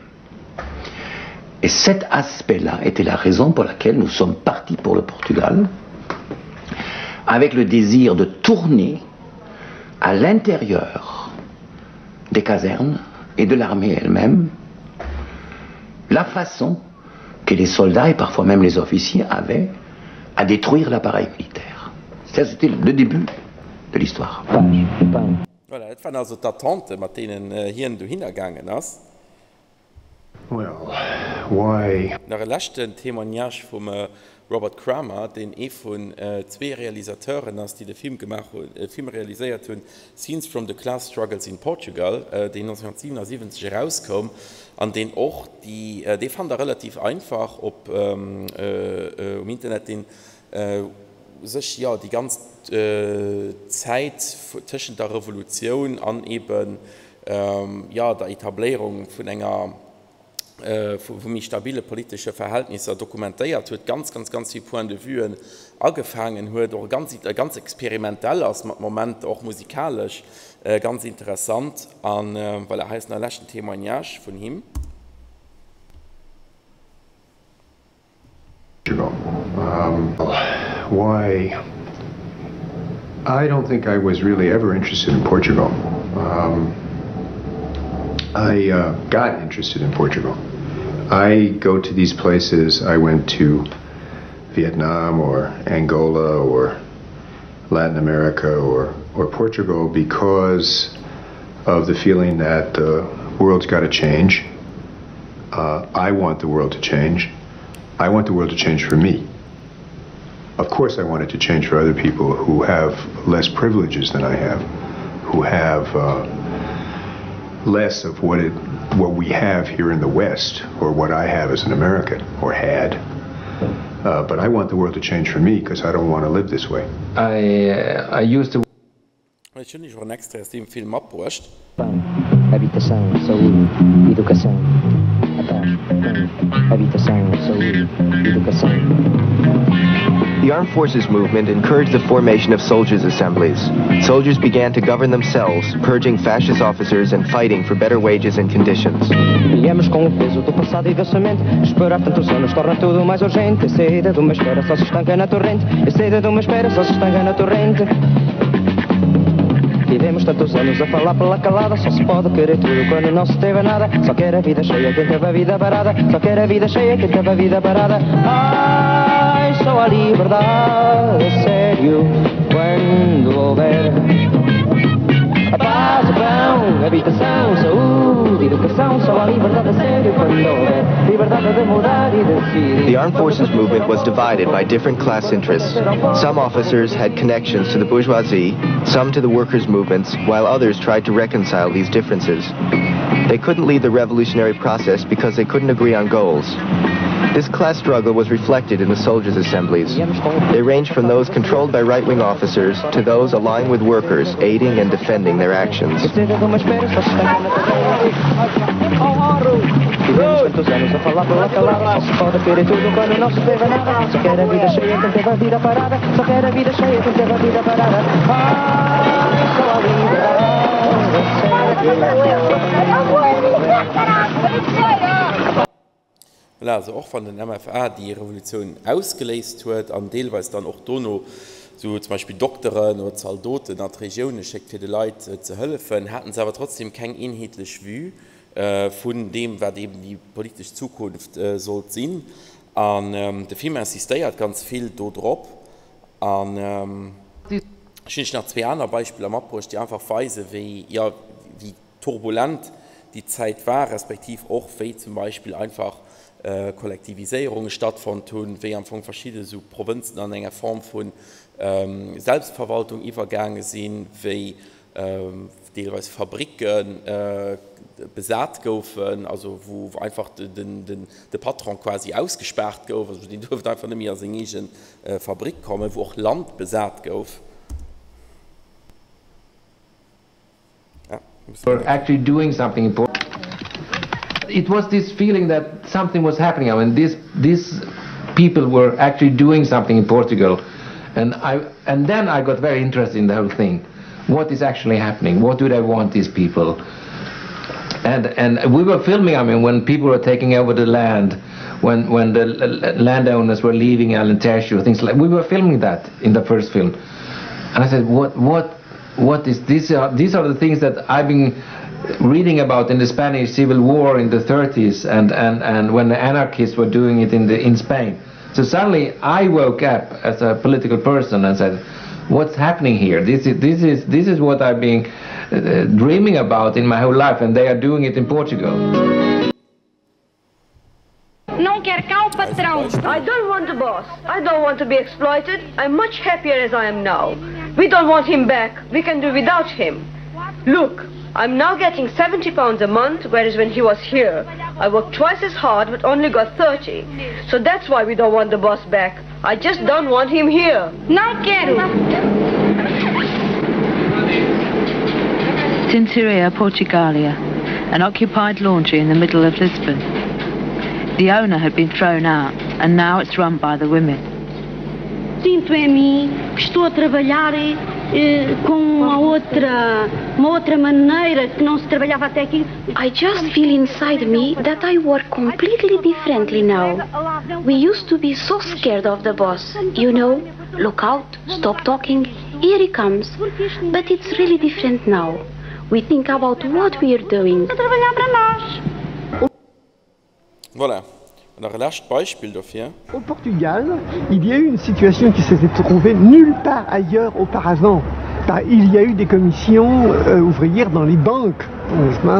C: Et cet aspect-là était la raison pour laquelle nous sommes partis pour le Portugal, avec le désir de tourner à l'intérieur des casernes et de l'armée elle-même la façon que les soldats et parfois même les officiers avaient à détruire l'appareil militaire. C'était le début. de l'histoire.
A: Voilà, dat waren also d'Attenten, mat deenen hien dohinner gaangen ass.
K: Well, why?
A: Nach e leschten Témoignage vum Robert Kramer, deen ee vun zwee Realisateuren ass, déi de Film gemaach hunn, de Film realiséiert hunn, Scenes from the Class Struggles in Portugal, deen 1977 erauskoum an deen och déi, dee fannt der relativ einfach op um Internet, deen u sech, jo, déi ganz Zäit tëschent der Revolutioun an eben, jo, der Etabléierung vun enger, vu méi stabile politesche Verhältnisser dokumentéiert huet, ganz, ganz, ganz vill Points de vuen agefaangen huet, och ganz, ganz experimentell ass mat Momenter, och musikalesch ganz interessant. An voilà, hei ass nach e leschten Témoignage vun him.
K: Um, why I don't think I was really ever interested in Portugal. Um, I uh, got interested in Portugal. I go to these places. I went to Vietnam or Angola or Latin America or, or Portugal because of the feeling that the world's got to change. Uh, I want the world to change. I want the world to change for me. Of course, I want it to change for other people who have less privileges than I have, who have uh, less of what it what we have here in the West, or what I have as an American, or had. Uh, but I want the world to change for me because I don't want to live this way.
I: I, uh, I used to
A: Ech hunn iech och en Extrait aus deem Film matbruecht.
F: Pão, habitação, saúde, educação. A paz, pão, habitação, saúde, educação.
L: The Armed Forces movement encouraged the formation of soldiers' assemblies. Soldiers began to govern themselves, purging fascist officers and fighting for better wages and conditions.
F: Viemos com o peso do passado e da semente. Esperar tantos anos torna tudo mais urgente. A saída de uma espera só se estanca na torrente. A saída de uma espera só se estanca na torrente. Tivemos tantos anos a falar pela calada. Só se pode querer tudo quando não se teve nada. Só quer a vida cheia quem teve a vida parada. Só quer a vida cheia quem teve a vida parada. Ai, só a liberdade, sério, quando houver a paz, o pão, habitação, saúde, educação. Só a liberdade, sério, quando houver liberdade de mudar e decidir.
L: The armed forces movement was divided by different class interests. Some officers had connections to the bourgeoisie, some to the workers' movements, while others tried to reconcile these differences. They couldn't lead the revolutionary process because they couldn't agree on goals. This class struggle was reflected in the soldiers' assemblies. They ranged from those controlled by right-wing officers to those aligned with workers, aiding and defending their actions.
A: Voilà, also och wann den MFA déi Revolutioun ausgeléist huet an deelweis dann och dono sou zum Beispill Dokteren oder Zaldoten an d'Regioune schéckt fir de Leit ze hëllefen, haten se awer trotzdem keng eenheetlech Vue vun deem wat eben déi politesch Zukunft sollt sinn. An de Film insistéiert ganz vill do drop. An ech hunn iech nach zwee aner Beispiller matbruecht, déi einfach weisen, wéi, jo, wéi turbulent déi Zäit war, respektiv och wéi zum Beispill einfach Kollektiviséierunge stattfonnt hunn, wéi am Fong verschidde sou Provënzen an enger Form vu Selbstverwaltung iwwergaange sinn, wéi deelweis Fabricke besat goufen, also wou einfach de Patron quasi ausgespaart gouf, also deen duerft einfach net méi a seng eege Fabrick kommen, wou och Land besat gouf.
I: Were actually doing something important. It was this feeling that something was happening. I mean, this, these people were actually doing something in Portugal. And, I, and then I got very interested in the whole thing. What is actually happening? What do they want, these people? And, and we were filming, I mean, when people were taking over the land, when, when the landowners were leaving Alentejo, things like we were filming that in the first film. And I said, what, what, what is this? Are, these are the things that I've been reading about in the Spanish Civil War in the 30s and, and, and when the anarchists were doing it in, the, in Spain. So suddenly I woke up as a political person and said,
M: What's happening here? This is, this is, this is what I've been uh, dreaming about in my whole life and they are doing it in Portugal.
N: Não quer cá o patrão. I don't want the boss. I don't want to be exploited. I'm much happier as I am now. We don't want him back. We can do without him. Look, I'm now getting 70 pounds a month, whereas when he was here, I worked twice as hard but only got 30. So that's why we don't want the boss back. I just don't want him here.
O: Não quero.
P: Tintiria, Portugalia, an occupied laundry in the middle of Lisbon. The owner had been thrown out and now it's run by the women.
O: Sinto em mim que estou a trabalhar eh, com uma outra, uma outra maneira que não se trabalhava até aqui.
Q: I just feel inside me that I work completely differently now. We used to be so scared of the boss, you know, look out, stop talking, here he comes. But it's really different now. We think about what we are doing.
O: Trabalhar para nós.
A: Voilà, an nach e lescht Beispill dofir.
R: Au Portugal, il y a eu une situation qui s'était trouvée nulle part ailleurs auparavant. Il y a eu des commissions euh, ouvrières dans les banques,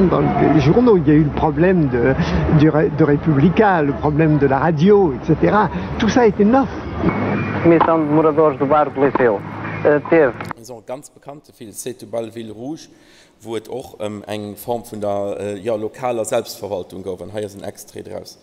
R: dans les journaux. Il y a eu le problème de, du, de Republica, le problème de la radio, etc. Tout ça était neuf.
S: Comissão de moradores do bairro do Liceu euh, teve.
A: E ganz bekannte Film Setúbal Ville Rouge, wou et och ëm eng Form vun der, jo, lokaler Selbstverwaltung gouf, an hei ass en Extrait draus.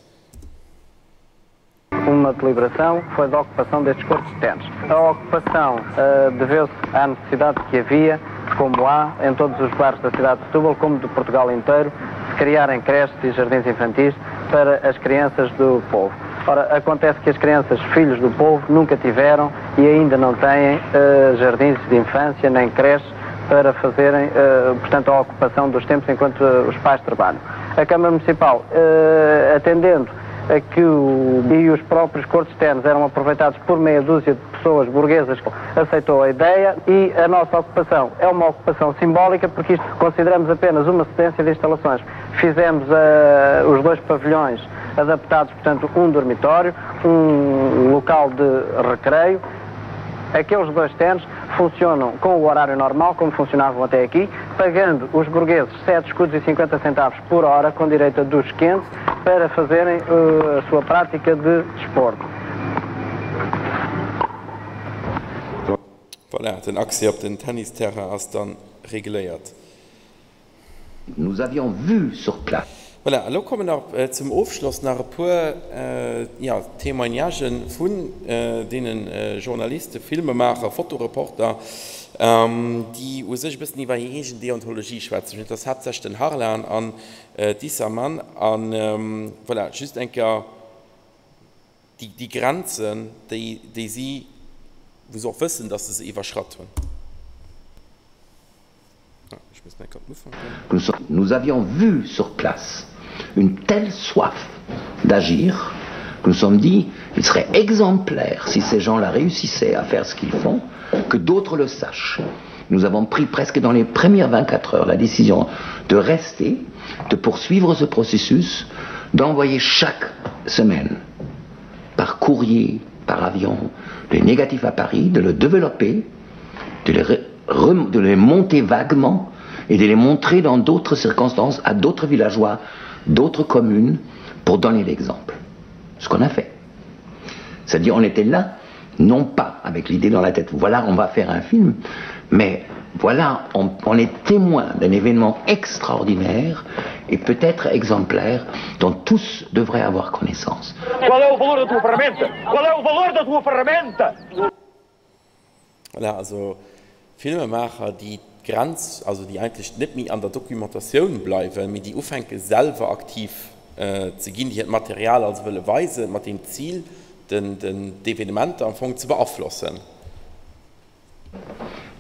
S: Uma deliberação foi da ocupação destes cortes de ténis. A ocupação uh, deveu-se à necessidade que havia, como há em todos os bairros da cidade de Setúbal, como de Portugal inteiro, de criarem creches e jardins infantis para as crianças do povo. Ora, acontece que as crianças, filhos do povo, nunca tiveram e ainda não têm uh, jardins de infância nem creches para fazerem, uh, portanto, a ocupação dos tempos enquanto uh, os pais trabalham. A Câmara Municipal, atendendo a que o, e os próprios cortes externos eram aproveitados por meia dúzia de pessoas burguesas, aceitou a ideia e a nossa ocupação é uma ocupação simbólica porque isto consideramos apenas uma cedência de instalações. Fizemos uh, os dois pavilhões adaptados, portanto, um dormitório, um local de recreio. Aqueles dois tenos funcionam com o horário normal, como funcionavam até aqui, pagando os burgueses 7 escudos e 50 centavos por hora, com direito a duche quente, para fazerem uh, a sua prática de desporto.
A: Voilà, den Accès op den Tennisterrain ass dann regléiert.
C: Nous avions vu sur place.
A: Voilà, elo kommen nach zum Ofschloss nach e puer, jo, Témoignagen vun deene Journalisten, Filmemaacher, Fotoreporter, déi u sech e bëssen iwwer hir eegen Deontologie schwätzen. Et ass haaptsächlech den Harlan an d'Issa Mann. A voilà, just eng Kéier déi Grenzen, déi si, wou se och wëssen, datt se se iwwerschratt hunn.
C: Nous avions vu sur place une telle soif d'agir que nous sommes dit il serait exemplaire si ces gens-là réussissaient à faire ce qu'ils font que d'autres le sachent. Nous avons pris presque dans les premières 24 heures la décision de rester, de poursuivre ce processus, d'envoyer chaque semaine par courrier, par avion, les négatifs à Paris, de le développer, de les, de les monter vaguement et de les montrer dans d'autres circonstances à d'autres villageois, d'autres communes, pour donner l'exemple. Ce qu'on a fait. C'est-à-dire on était là, non pas avec l'idée dans la tête, voilà, on va faire un film, mais voilà, on, on est témoin d'un événement extraordinaire et peut-être exemplaire dont tous devraient avoir connaissance.
T: Qual é o valor da tua ferramenta? Qual é o valor da tua ferramenta?
A: Voilà, also Filmemaacher, déi d'Grenz, also déi eigentlech net méi an der Documentatioun bleiwen, mee déi ufänke selwer aktiv ze ginn, déi hiert Material also wëlle weisen, mat dem Zil, den, den, d'Evenementer am Fong ze beaflossen.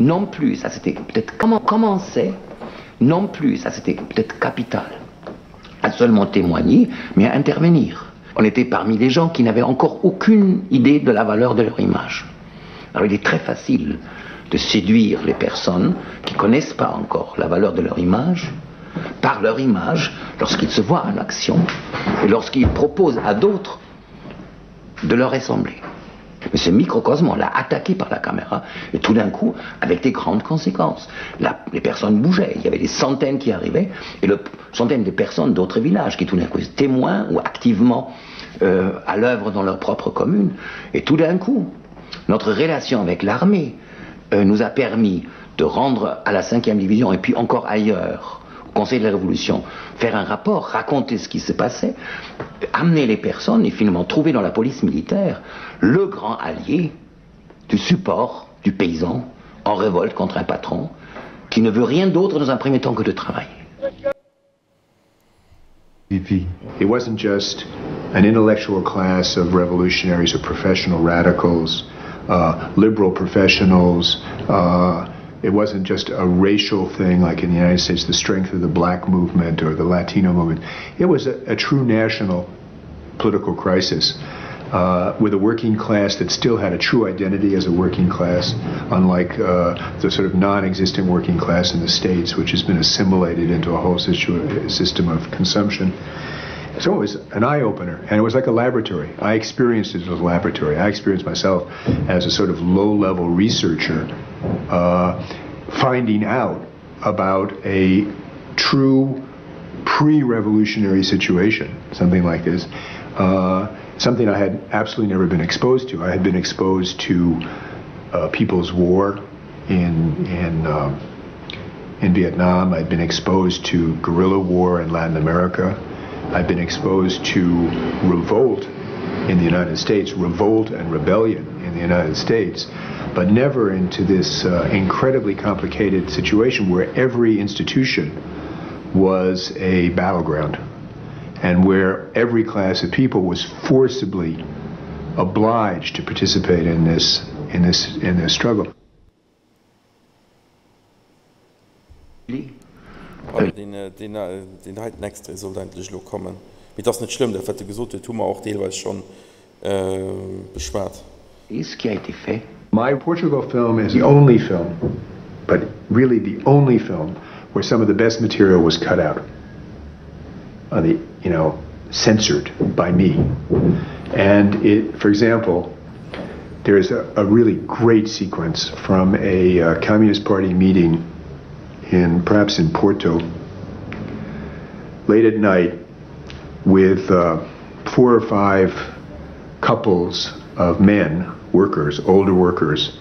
C: Non plus, ça c'était peut-être comment commencer, non plus, ça c'était peut-être capital. À seulement témoigner, mais à intervenir. On était parmi des gens qui n'avaient encore aucune idée de la valeur de leur image. Alors il est très facile de séduire les personnes qui connaissent pas encore la valeur de leur image par leur image lorsqu'ils se voient en action et lorsqu'ils proposent à d'autres de leur ressembler. Mais ce microcosme, on l'a attaqué par la caméra, et tout d'un coup, avec des grandes conséquences. La, les personnes bougeaient, il y avait des centaines qui arrivaient, et le centaines de personnes d'autres villages qui tout d'un coup étaient témoins ou activement euh, à l'œuvre dans leur propre commune. Et tout d'un coup, notre relation avec l'armée euh, nous a permis de rendre à la 5e division et puis encore ailleurs, au Conseil de la Révolution, faire un rapport, raconter ce qui se passait, amener les personnes et finalement trouver dans la police militaire le grand allié du support du paysan en révolte contre un patron qui ne veut rien d'autre dans un premier temps que de travailler.
K: It wasn't just an intellectual class of revolutionaries or professional radicals, uh, liberal professionals. Uh, it wasn't just a racial thing like in the United States, the strength of the black movement or the Latino movement. It was a, a true national political crisis. Uh, with a working class that still had a true identity as a working class, unlike uh, the sort of non-existent working class in the States, which has been assimilated into a whole system of consumption. So it was an eye-opener, and it was like a laboratory. I experienced it as a laboratory. I experienced myself as a sort of low-level researcher uh, finding out about a true pre-revolutionary situation, something like this, uh, something I had absolutely never been exposed to. I had been exposed to uh, People's War in in um, in Vietnam. I'd been exposed to guerrilla war in Latin America. I've been exposed to revolt in the United States, revolt and rebellion in the United States, but never into this uh, incredibly complicated situation where every institution was a battleground and where every class of people was forcibly obliged to participate in this in this in this struggle.
A: Deen heiten Extrait sollt eigentlech elo kommen. Mee et ass net schlëmm, dat wat e gesot huet, hu mer och deelweis schonn beschwat.
C: Ce qui a été fait.
K: My Portugal film is the only film, but really the only film where some of the best material was cut out on the you know censored by me and it for example there is a, a really great sequence from a uh, communist party meeting in perhaps in Porto late at night with uh, four or five couples of men workers older workers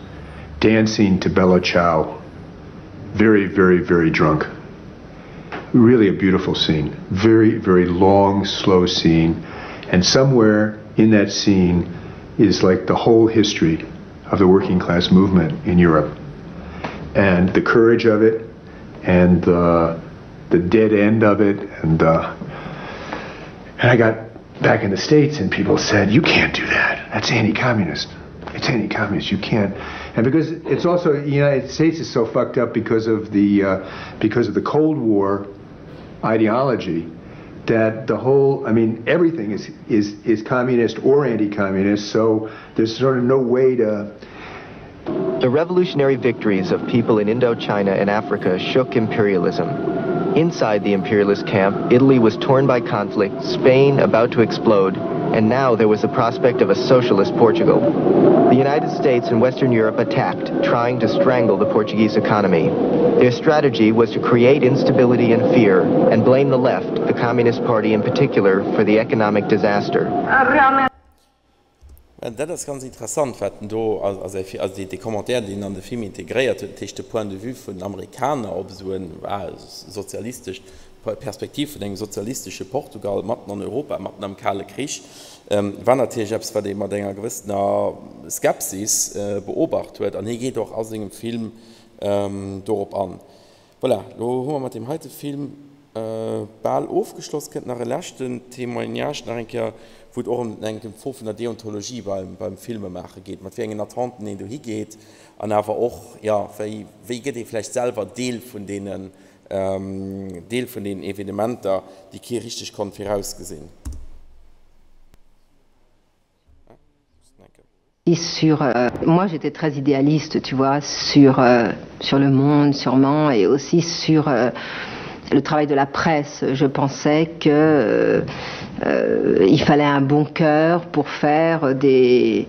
K: dancing to Bella Ciao very very very drunk really a beautiful scene very very long slow scene and somewhere in that scene is like the whole history of the working class movement in Europe and the courage of it and the the dead end of it and uh, and I got back in the states and people said you can't do that that's anti-communist it's anti-communist you can't and because it's also the United States is so fucked up because of the uh, because of the Cold War ideology that the whole I mean everything is is is communist or anti-communist so there's sort of no way to
L: The revolutionary victories of people in Indochina and Africa shook imperialism. Inside the imperialist camp, Italy was torn by conflict, Spain about to explode, and now there was the prospect of a socialist Portugal. The United States and Western Europe attacked, trying to strangle the Portuguese economy. Their strategy was to create instability and fear and blame the left, the Communist Party in particular, for the economic disaster.
A: Dat ass ganz interessant, wat en do a säi, also dee Commentaire, deen en an de Film integréiert huet, dat heescht de Point de vue vun den Amerikaner op esou en sozialistescht, Perspektiv vun engem sozialistesche Portugal matten an Europa, matten am Kale Krich, war natierlech eppes, wat ee mat enger gewëssener Skepsis beobacht huet. An hie geet och a sengem Film dorop an. Voilà, lo hu mer mat deem heite Film bal ofgeschloss. Kënnt nach e leschten Témoignage nach eng Kéier, wou et och ëm eng Fro vun der Deontologie beim beim Filmemaache geet, mat wéi engen Attenten een dohi geet an awer och, jo, wéi wéi gëtt ee vläicht selwer Deel vun deenen Deel vun deenen Evenementer, déi kee richteg konnt virausgesinn.
J: Sur euh, moi j'étais très idéaliste tu vois sur euh, sur le monde sûrement et aussi sur euh, le travail de la presse je pensais que euh, euh, il fallait un bon cœur pour faire des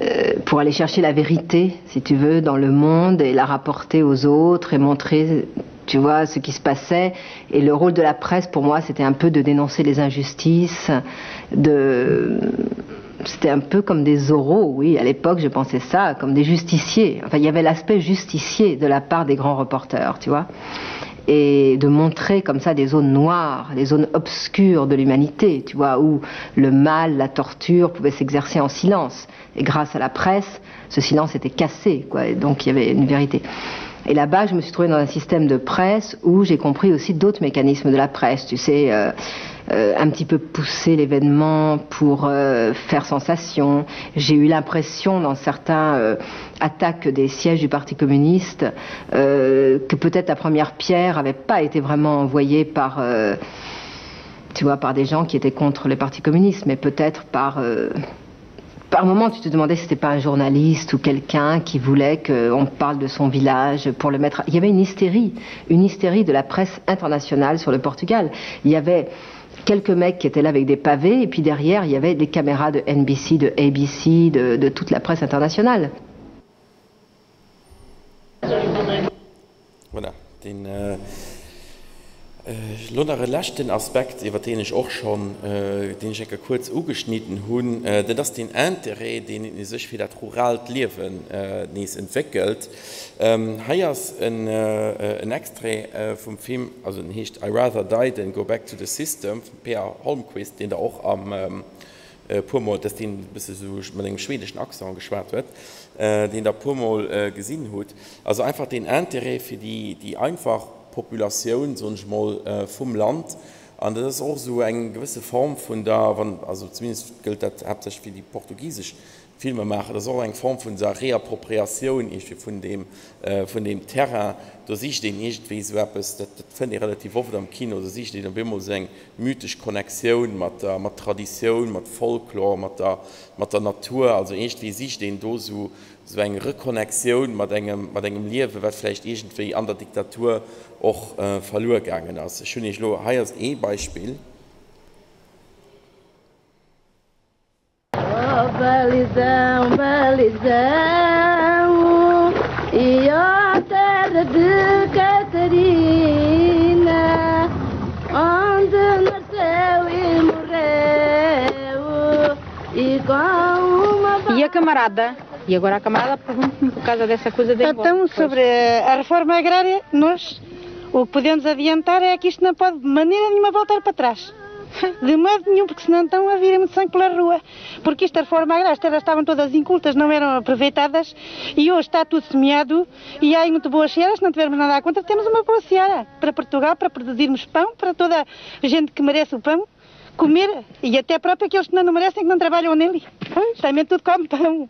J: euh, euh, pour aller chercher la vérité, si tu veux, dans le monde et la rapporter aux autres et montrer, tu vois, ce qui se passait. Et le rôle de la presse, pour moi, c'était un peu de dénoncer les injustices, de c'était un peu comme des oraux, oui, à l'époque je pensais ça, comme des justiciers. Enfin, il y avait l'aspect justicier de la part des grands reporters, tu vois. Et de montrer comme ça des zones noires, des zones obscures de l'humanité, tu vois, où le mal, la torture pouvaient s'exercer en silence. Et grâce à la presse, ce silence était cassé, quoi, et donc il y avait une vérité. Et là-bas, je me suis trouvée dans un système de presse où j'ai compris aussi d'autres mécanismes de la presse, tu sais, euh, euh, un petit peu pousser l'événement pour euh, faire sensation. J'ai eu l'impression dans certains euh, attaques des sièges du Parti communiste euh, que peut-être la première pierre n'avait pas été vraiment envoyée par, euh, tu vois, par des gens qui étaient contre le Parti communiste, mais peut-être par... Euh, par moment, tu te demandais si c'était pas un journaliste ou quelqu'un qui voulait qu'on parle de son village pour le mettre. Il y avait une hystérie, une hystérie de la presse internationale sur le Portugal. Il y avait quelques mecs qui étaient là avec des pavés, et puis derrière, il y avait des caméras de NBC, de ABC, de, de toute la presse internationale.
A: Voilà, deen elo nach e leschten Aspekt, iwwer deen ech och schonn, deen ech eng Kéier kuerz ugeschnidden hunn, dat ass deen Interêt, deen u sech fir dat ruraalt Liewen nees entwéckelt. Hei ass en Extrait vum Film, also en heescht I Rather Die Than Go Back to the System vum Per Holmquist, deen Der och am e puer mol, dass deen e bësse sou mat engem schwedeschen Accent geschwat huet, deen Der e puer mol gesinn hutt. Also einfach deen Intérêt fir déi, déi einfach Populatioun, soen ech mol, vum Land. An dat ass och esou eng gewësse Form vun der, wann, also zumindest gëllt dat haaptsächlech fir déi portugisesch Filmemaacher, dat ass och eng Form vun der Reappropriatioun iergendwéi vun deem, vun deem Terrain. Do sicht een iergendwéi esou eppes, dat, dat fënnt ee relativ oft am Kino, do sicht een op eemol esou eng mythesch Connectioun mat der, mat Traditioun, mat Folklor, mat der, mat der Natur. Also iergendwéi sicht een do esou, esou eng Reconnectioun mat engem, mat engem Liewen, wat vläicht iergendwéi an der Diktatur och verluer gaangen ass. Ech hunn Iech elo, hei ass ee Beispill.
O: Oh balizão, balizão E ó terra de Catarina Onde nasceu e morreu E com uma
U: E a camarada? E agora a camarada pergunta-me por causa dessa coisa da
G: Então, sobre a reforma agrária, nós o que podemos adiantar é que isto não pode de maneira nenhuma voltar para trás. De modo nenhum, porque senão estão a vir muito sangue pela rua. Porque isto, a reforma agrária, as terras estavam todas incultas, não eram aproveitadas e hoje está tudo semeado e há aí muito boas searas, se não tivermos nada à conta, temos uma boa seara para Portugal, para produzirmos pão, para toda a gente que merece o pão comer e até próprio aqueles que não merecem, que não trabalham nele. Pois. Também tudo come pão.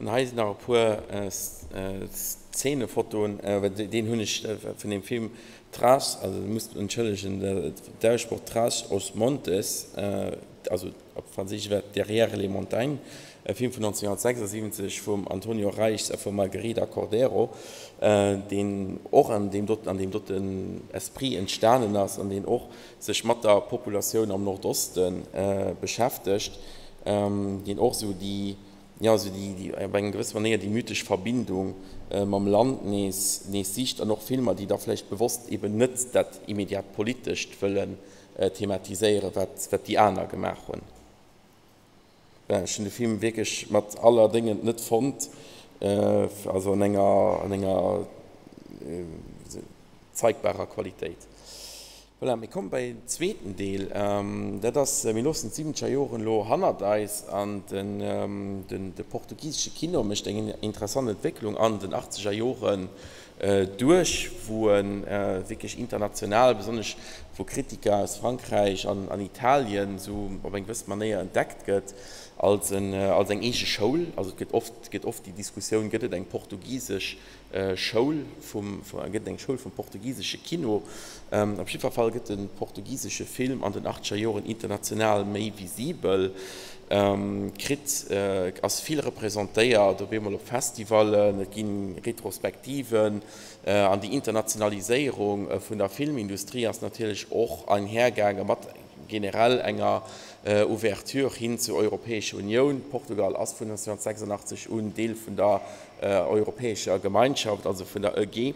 A: An hei sinn nach e puer Szenefotoen, well deen hunn ech vun deem Film Tras, also dir musst entschëllegen d'Aussproch, Tras os Montes, also op Franséisch wär et Derrière les montagnes, e Film vun 1976 vum Antonio Reichs a vum Margarida Cordeiro, deen och an deem doten, an deem doten Esprit entstanen ass an deen och sech mat der Populatioun am Nordoste beschäftegt, deen och esou déi, jo, esou déi, op eng gewësse Manéier déi mythesch Verbindung mam Land nees, nees sicht an och Filmer, déi da vläicht bewosst eben net dat immediat Politescht wëllen thematiséieren, wat, wat déi aner gemaach hunn. Ech hunn de Film wierklech mat aller Déngen net fonnt, also an enger, an enger zeigbarer Qualitéit. Voilà, mir komme bei den zweeten Deel. Dat ass, mir loossen d'siwwenzeger Joren elo hannert eis an den, de portugisesche Kino mécht eng interessant Entwécklung an den achtzeger Joren duerch, wou e wierklech international, besonnesch vu Kritiker aus Frankräich an Italien, esou op eng gewësse Manéier entdeckt gëtt. als en, als eng eege Schoul. Also et gëtt oft, gëtt oft déi Diskussioun, gëtt et eng portugisesch Schoul vum, gëtt et eng Schoul vum portugisesche Kino? Op jiddwer Fall gëtt de portugisesche Film an den achtzeger Joren international méi visibel, kritt, ass vill representéiert, op eemol op Festivallen, et gi Retrospektiven. An déi Internationaliséierung vun der Filmindustrie ass natierlech och einhergaange mat generell enger Ouverture hin zur Europäescher Unioun. Portugal ass vun 1986 un Deel vun der Europäescher Gemeinschaft, also vun der EG.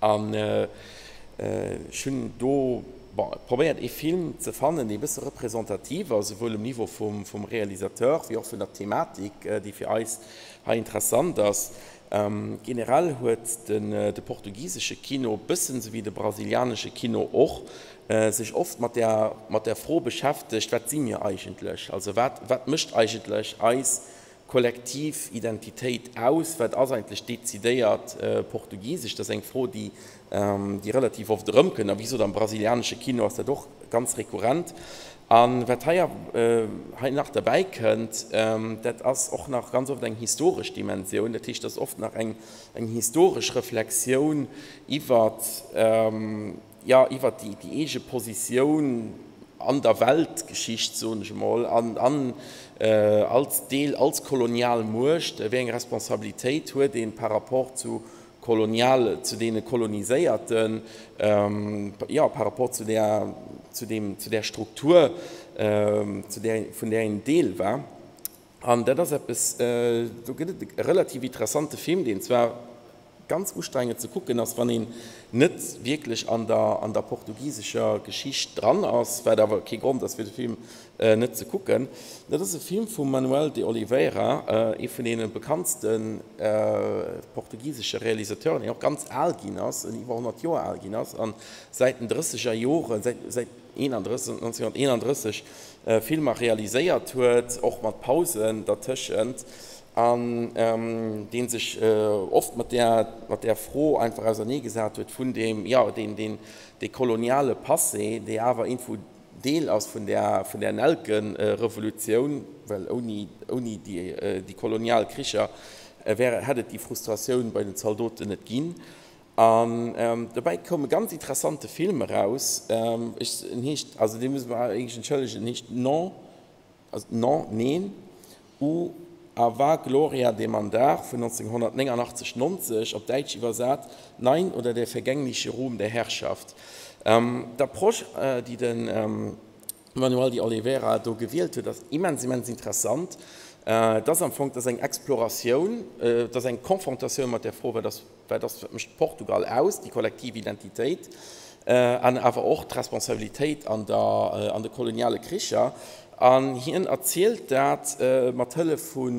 A: An ech hunn do, bon, probéiert ee Film ze fannen, dee e bësse representativ ass, esouwuel um Niveau vum Realisateur wéi och vun der Thematik, déi fir eis hei interessant ass. Generell huet de portugisesche Kino, bëssen esou wéi de brasilianesche Kino och, sech oft mat der mat der Fro beschäftegt, Wat si mir eigentlech? Also wat wat mécht eigentlech eis kollektiv Identitéit aus? Wat ass eigentlech dezidiert portugisesch? Dat ass eng Fro, déi déi relativ oft erëmkënnt. A wéi gesot, am brasilianesche Kino ass dat och ganz rekurrent. A wat hei hei nach derbäi kënnt, dat ass och nach ganz oft eng historesch Dimensioun. Dat heescht, dat ass oft nach eng eng historesch Reflexioun iwwert, jo, iwwert déi déi eege Positioun an der Weltgeschicht, soen ech emol, an an als Deel, als kolonial Muecht, wéi eng Responsabilitéit huet ee par rapport zu kolonial, zu deene Koloniséierten, jo, par rapport zu där, zu deem, zu där Struktur, zu där, vun där een Deel war. An dat ass eppes, do gëtt et e relativ interessante Film, deen zwar ganz ustrengend ze kucken ass, wann een net wierklech an der, an der portugisescher Geschicht dran ass, wat awer kee Grond ass, fir de Film net ze kucken. Dat ass e Film vum Manuel de Oliveira, ee vun deene bekanntste portugisesche Realisateuren, deen och ganz al ginn ass, en iwwer 100 Joer al ginn ass a säit den drësseger Joren, säit säit 1931 Filmer realiséiert huet, och mat Pausen dertëschent, an dee sech oft mat där mat där Fro einfach auserneegesat huet vun deem, jo, deen deen dee koloniale Passé, dee awer iergendwou Deel ass vun der vun der Nelkenrevolutioun, well ouni ouni déi déi kolonial Kricher wär hätt et déi Frustratioun bei den Zaldoten net ginn. An dobäi koum e ganz interessante Film eraus, ech en heescht, also dee muss mer wierklech entschëllegen, en heescht Non, also Non, Neen, ou A va gloria de mandar vun 1989, 90, op Däitsch iwwersat Nein oder der vergängliche Ruhm der Herrschaft. D'Approche, déi de Manuel de Oliveira do gewielt huet, ass immens, immens interessant. Et ass am Fong, et ass eng Exploratioun, et ass eng Konfrontatioun mat der Fro, wat ass Wat ass, wat mécht Portugal aus, déi kollektiv Identitéit an awer och d'Responsabilitéit an der, an de koloniale Kricher. An hien erzielt dat mat Hëllef vu,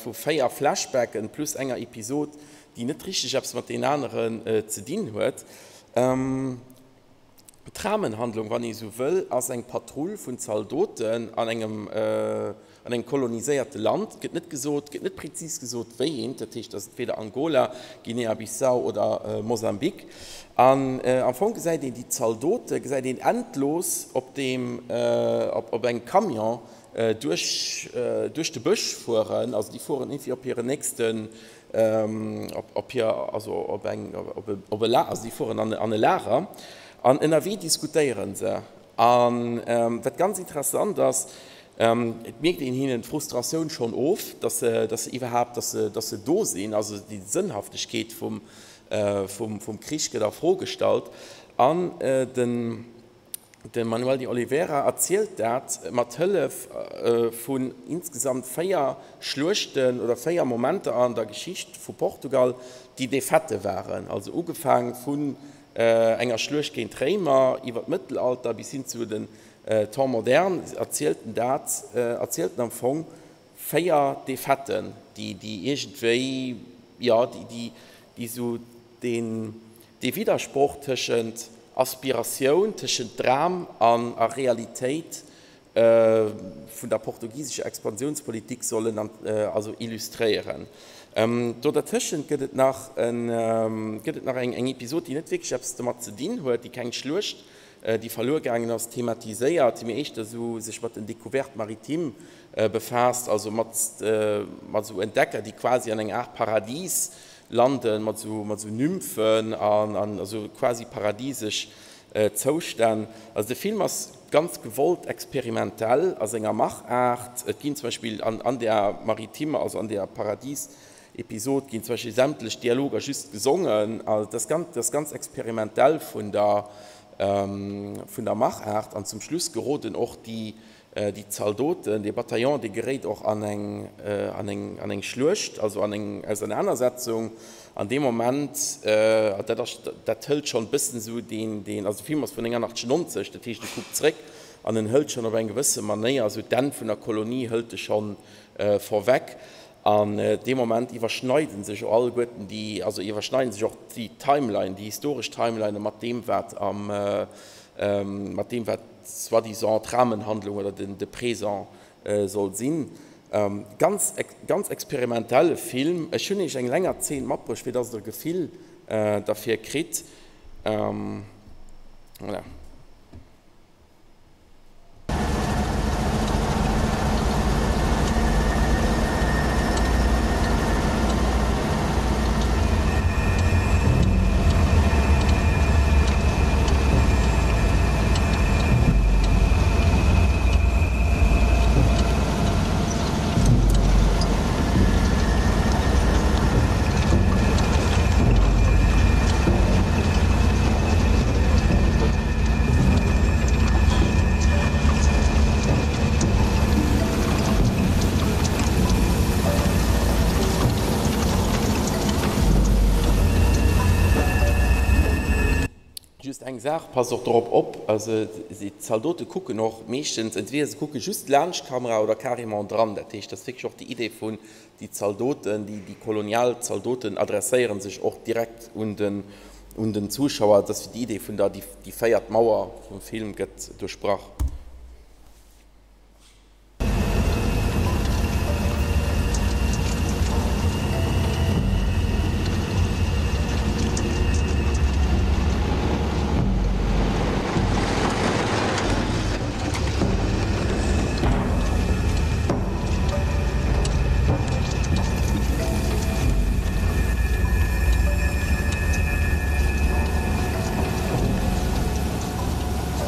A: vu 4 Flashbacken plus enger Episod, déi net richteg eppes mat deenen aneren ze dinn huet. D'Rahmenhandlung, wann ee sou wëll, ass eng Patrull vun Zaldoten an engem an engem koloniséierte Land. Gëtt net gesot, gëtt net prezis gesot wéi eent, dat heescht, ass et weder Angola, Guinea-Bissau oder Mosambik. An am Fong gesäit een déi Zaldote gesäit een endlos op deem op op engem Camion duerch duerch de Bësch fueren. Also déi fueren iergendwéi op hiren nächsten op hir, also op eng, op e Lager, also déi fueren an e Lager an ënnerwee diskutéiere se. An wat ganz interessant ass, et mierkt een hinnen d'Frustratioun schonn of, datt se, datt se iwwerhaapt, datt se, datt se do sinn. Also déi Sënnhaftegkeet vum, vum Krich gëtt a Fro gestallt. An den. De Manuel de Oliveira erzielt dat mat Hëllef vun insgesamt 4 Schluechten oder 4 Momenter an der Geschicht vu Portugal, déi Defaite waren, also ugefaang vun enger Schluecht géint d'Réimer iwwer d'Mëttelalter bis hin zu den Temps modernes, erzielt en dat, erzielt en am Fong 4 Defaiten, déi déi iergendwéi, jo, déi déi esou deen Dee Widdersproch tëschent Aspiratioun, tëschent Dram an a Realitéit vun der portugisescher Expansiounspolitik sollen also illustréieren. Do dertëschent gëtt et nach gëtt et nach eng Episod, déi net wierklech eppes domat ze dinn huet, déi keng Schluecht. déi verluer gaangen ass, thematiséiert, mee éischter esou sech mat den Découvertes maritimes befaasst, also mat mat esou Entdecker, déi quasi an eng Aart Paradis landen, mat esou mat esou Nymphen an an esou quasi paradisesch Zoustänn. Also de Film ass ganz gewollt experimentell a senger Machaart. Et ginn zum Beispill an an där maritimer, also an där Paradis-Episod ginn zum Beispill sämtlech Dialoger just gesongen. Also dat ass ganz, dat ass ganz experimentell vun der vun der Machaart. An zum Schluss geroden och déi Déi Zaldoten, dee Bataillon, dee geréit och an eng, an eng, an eng Schluecht, also an eng Ausernanersetzung. An deem Moment, dat ass, dat hëlt schonn e bëssen esou deen, deen, also de Film ass vun 89, dat heescht e kuckt zréck an en hëlt schonn op eng gewësse Manéier esou d'Enn vun der Kolonie hëlt e schonn vorweg. An dee Moment iwwerschneiden sech och alleguerten déi, also iwwerschneiden sech och déi Timeline, déi historesch Timeline mat deem wat am, mat deem wat soi-disant d'Rahmenhandlung oder den de Présent soll sinn. Ganz ganz experimentelle Film. Ech hunn Iech eng länger Zeen matbruecht, fir dass Der e Gefill derfir kritt. Voilà. Just eng Saach, passt och dorop op, also d'Zaldote kucken och meeschtens, entweder se kucke just laanscht d'Kamera oder carrément dran. Dat heescht, dat ass wierklech och déi Idee vun déi Zaldoten, déi kolonial Zaldoten adresséiere sech och direkt un den, un den Zuschauer. Dat ass déi Idee vun der, déi véiert Mauer vum Film gëtt duerchbrach.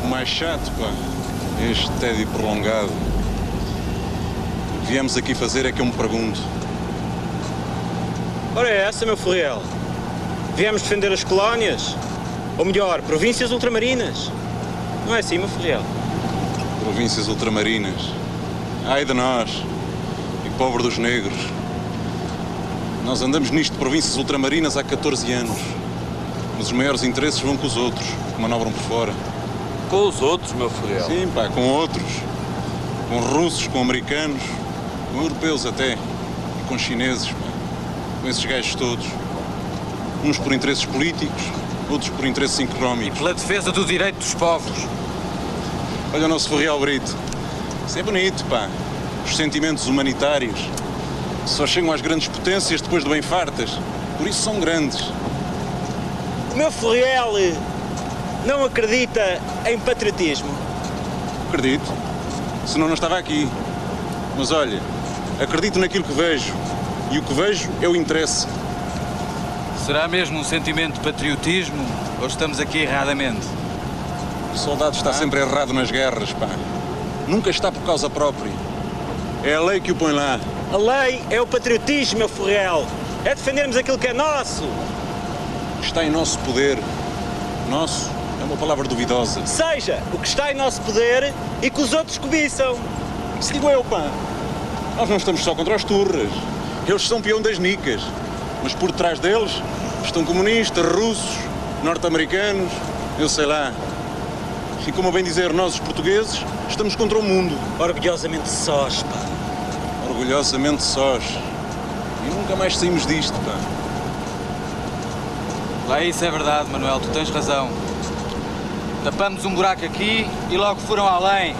B: O mais chato, pá, este tédio prolongado. O que viemos aqui fazer é que eu me pergunto.
V: Ora é essa, meu furriel. Viemos defender as colónias, ou melhor, províncias ultramarinas. Não é assim, meu furriel?
B: Províncias ultramarinas. Ai de nós! E pobre dos negros. Nós andamos nisto de províncias ultramarinas há 14 anos. Mas os maiores interesses vão com os outros, que manobram por fora.
W: Com os outros, meu furriel?
B: Sim, pá, com outros. Com russos, com americanos, com europeus até. E com chineses, pá. Com esses gajos todos. Uns por interesses políticos, outros por interesses económicos.
W: E pela defesa do direito dos povos.
B: Olha o nosso Furriel Brito. Isso é bonito, pá. Os sentimentos humanitários só chegam às grandes potências depois de bem fartas. Por isso são grandes.
V: O meu Furriel não acredita em patriotismo?
B: Acredito. Senão não estava aqui. Mas olha, acredito naquilo que vejo. E o que vejo é o interesse.
W: Será mesmo um sentimento de patriotismo ou estamos aqui erradamente?
B: O soldado está ah? sempre errado nas guerras, pá. Nunca está por causa própria. É a lei que o põe lá.
V: A lei é o patriotismo, meu furriel. É defendermos aquilo que é nosso.
B: Está em nosso poder. Nosso é uma palavra duvidosa.
V: Seja o que está em nosso poder e que os outros cobiçam.
B: Isso digo eu, pá. Nós não estamos só contra os turras. Eles são peão das nicas. Mas por trás deles estão comunistas, russos, norte-americanos, eu sei lá. E como a bem dizer, nós os portugueses estamos contra o mundo.
V: Orgulhosamente sós, pá.
B: Orgulhosamente sós. E nunca mais saímos disto, pá.
W: Lá isso é verdade, Manuel, tu tens razão. Tapamos um buraco aqui e logo foram além.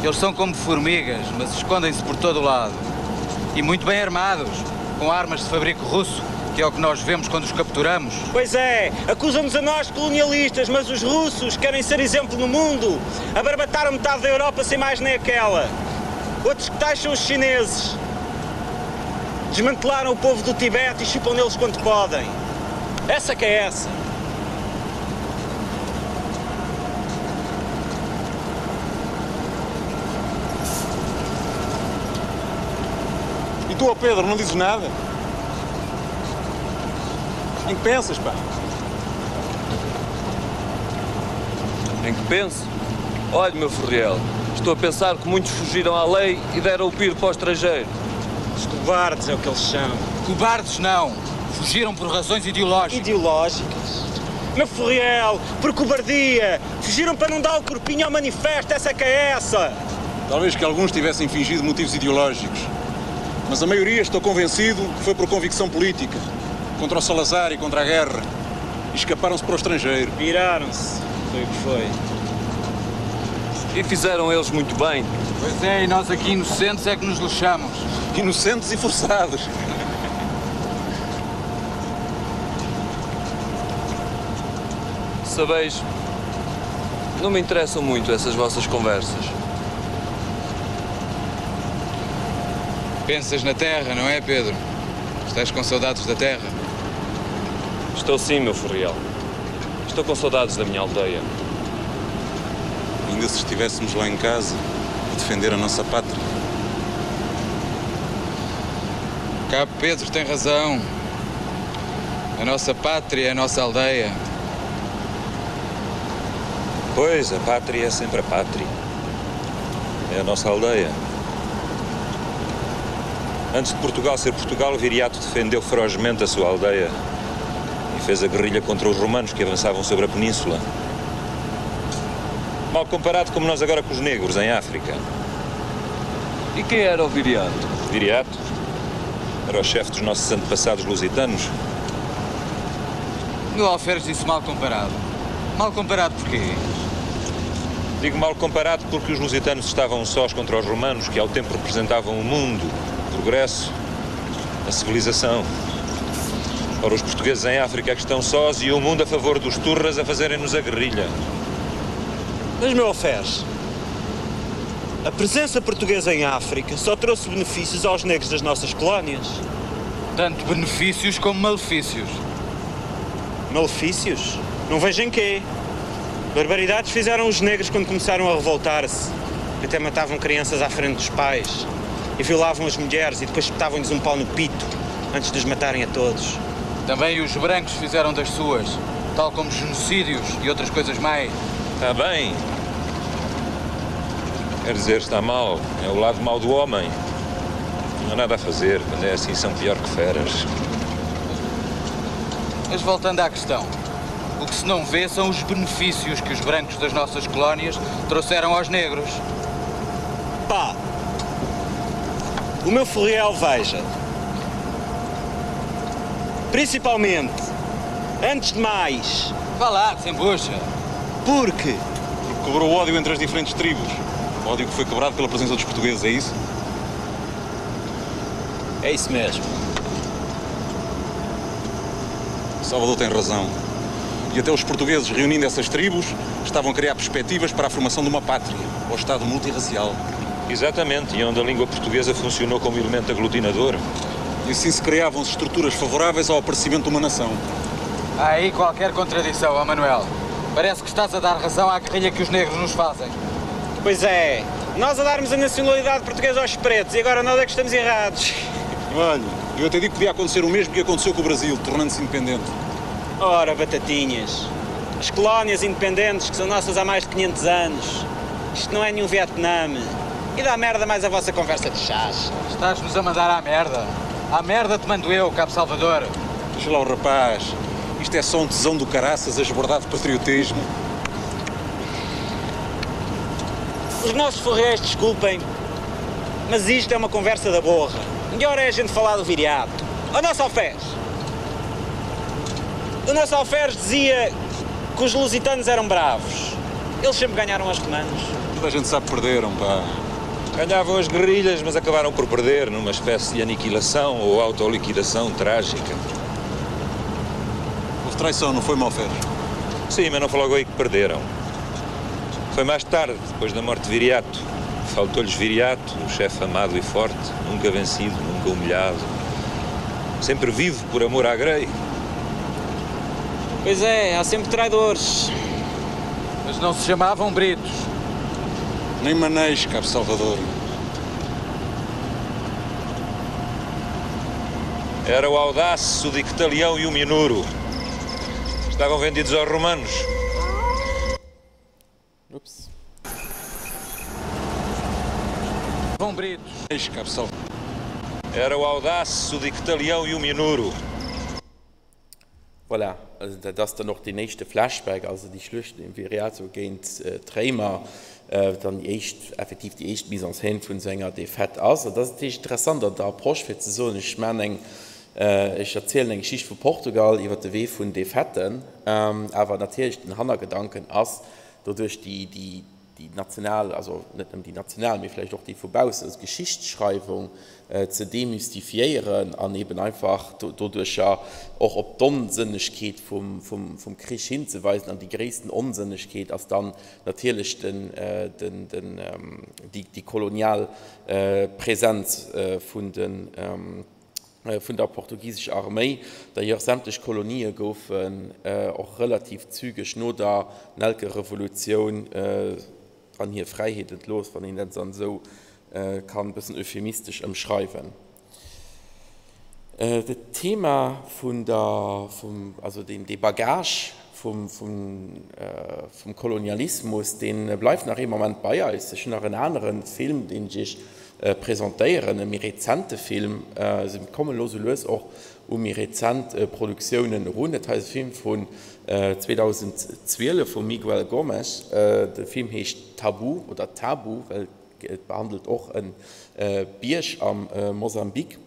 W: Eles são como formigas, mas escondem-se por todo o lado. E muito bem armados, com armas de fabrico russo. Que é o que nós vemos quando os capturamos.
V: Pois é, acusam-nos a nós colonialistas, mas os russos querem ser exemplo no mundo. Abarbataram metade da Europa sem mais nem aquela. Outros que tais são os chineses. Desmantelaram o povo do Tibete e chupam neles quanto podem. Essa que é essa.
B: E tu, ó Pedro, não dizes nada? Em que pensas, pá?
D: Em que penso? Olhe, meu Ferriel, estou a pensar que muitos fugiram à lei e deram o piro para o estrangeiro.
V: Os cobardes é o que eles são.
W: Cobardes não. Fugiram por razões ideológicas.
V: Ideológicas? Meu Furriel, por cobardia! Fugiram para não dar o corpinho ao manifesto, essa é que é essa!
B: Talvez que alguns tivessem fingido motivos ideológicos. Mas a maioria, estou convencido, foi por convicção política. Contra o Salazar e contra a guerra. E escaparam-se para o estrangeiro.
V: Viraram-se. Foi o que foi.
D: E fizeram eles muito bem.
W: Pois é, e nós aqui inocentes é que nos lixamos.
B: Inocentes e forçados.
D: Sabeis, não me interessam muito essas vossas conversas.
W: Pensas na terra, não é, Pedro? Estás com saudades da terra?
D: Estou sim, meu furriel. Estou com saudades da minha aldeia.
B: Ainda se estivéssemos lá em casa a defender a nossa pátria.
W: Cabo Pedro tem razão. A nossa pátria é a nossa aldeia.
E: Pois, a pátria é sempre a pátria. É a nossa aldeia. Antes de Portugal ser Portugal, Viriato defendeu ferozmente a sua aldeia e fez a guerrilha contra os romanos que avançavam sobre a península. Mal comparado como nós agora com os negros em África.
D: E quem era o Viriato?
E: Viriato? Era o chefe dos nossos antepassados lusitanos.
W: Meu alferes disse mal comparado. Mal comparado porquê?
E: Digo mal comparado porque os lusitanos estavam sós contra os romanos, que ao tempo representavam o mundo, o progresso, a civilização. Ora, os portugueses em África é que estão sós e o mundo a favor dos turras a fazerem-nos a guerrilha.
V: Mas, meu alferes, a presença portuguesa em África só trouxe benefícios aos negros das nossas colónias.
W: Tanto benefícios como malefícios.
V: Malefícios? Não vejo em quê. Barbaridades fizeram os negros quando começaram a revoltar-se. Até matavam crianças à frente dos pais. E violavam as mulheres e depois espetavam-lhes um pau no pito antes de os matarem a todos.
W: Também os brancos fizeram das suas, tal como genocídios e outras coisas mais.
E: Está bem. Quer dizer, está mal. É o lado mau do homem. Não há nada a fazer. Quando é assim, são pior que feras.
W: Mas voltando à questão, o que se não vê são os benefícios que os brancos das nossas colónias trouxeram aos negros.
V: Pá! O meu furriel, veja. Principalmente, antes de mais.
W: Vá lá, sem bucha.
V: Porque?
B: Porque quebrou o ódio entre as diferentes tribos. O ódio que foi quebrado pela presença dos portugueses, é isso?
V: É isso mesmo.
B: Salvador tem razão. E até os portugueses, reunindo essas tribos, estavam a criar perspectivas para a formação de uma pátria, ou Estado multirracial.
E: Exatamente, e onde a língua portuguesa funcionou como elemento aglutinador.
B: E assim se criavam estruturas favoráveis ao aparecimento de uma nação.
W: Há aí qualquer contradição, ó Manuel. Parece que estás a dar razão à guerrilha que os negros nos fazem.
V: Pois é, nós a darmos a nacionalidade portuguesa aos pretos e agora nós é que estamos errados.
B: Olha, eu até digo que podia acontecer o mesmo que aconteceu com o Brasil, tornando-se independente.
V: Ora, batatinhas, as colónias independentes que são nossas há mais de 500 anos. Isto não é nenhum Vietnã. E dá merda mais a vossa conversa de chás.
W: Estás-nos a mandar à merda. À merda te mando eu, Cabo Salvador.
B: Deixa lá o rapaz. Isto é só um tesão do caraças a esbordar de patriotismo.
V: Os nossos forreiros, desculpem, mas isto é uma conversa da borra. Melhor é a gente falar do viriato. O nosso alferes. O nosso alferes dizia que os lusitanos eram bravos. Eles sempre ganharam aos romanos.
B: Toda a gente sabe que perderam, pá.
E: Ganhavam as guerrilhas, mas acabaram por perder numa espécie de aniquilação ou autoliquidação trágica.
B: Houve traição, não foi, Malferes?
E: Sim, mas não foi logo aí que perderam. Foi mais tarde, depois da morte de Viriato. Faltou-lhes Viriato, o chefe amado e forte, nunca vencido, nunca humilhado. Sempre vivo por amor à Grey.
W: Pois é, há sempre traidores.
B: Mas não se chamavam Britos. Nem Manês, Cabo Salvador.
E: Era o Audace, o Dictalião e o Minuro. Estavam vendidos aos romanos.
A: Ups.
B: Vão Britos.
E: Era o Audace, o Dictalião e o Minuro.
A: Voilà, also dat ass dann och deen éischte Flashback, also déi Schluecht im Viriato géint d'Réimer, dann déi éischt, effektiv déi éischt Mise en scène vun esou enger Défaite ass. An dat ass natierlech interessant an der Approche, fir ze soen, ech maachen eng, ech erzielen eng Geschicht vu Portugal iwwer de Wee vun Défaiten, awer natierlech den Hannergedanken ass doduerch déi, déi, déi national, also net nëmmen déi national, mee vläicht och déi vu baussen, also d'Geschichtsschreiwung ze demystifiéieren an eben einfach doduercher och op d'Onsënnegkeet vum Krich hinzeweisen. An déi gréissten Onsënnegkeet ass dann natierlech déi kolonial Präsenz vun de vun der portugisescher Arméi. D'ailleurs, sämtlech Kolonië goufen och relativ zügeg no der Nelkerevolutioun an hir Fräiheet entlooss, wann een dat dann esou kann e bëssen euphemistesch ëmschreiwen. Dat Thema vun der, vum, also deen, dee Bagage vum, vum, vum Kolonialismus, dee bleift nach ee Moment bei eis. Ech hunn nach en anere Film, deen ech Iech presentéieren, e méi rezente Film. Se kommen elo sou lues och u méi rezent Produktiounen erun. Dat hei ass e Film vun 2012 vum Miguel Gomes. De Film heescht Tabu oder Tabu, well et behandelt och e Bierg am Mosambik.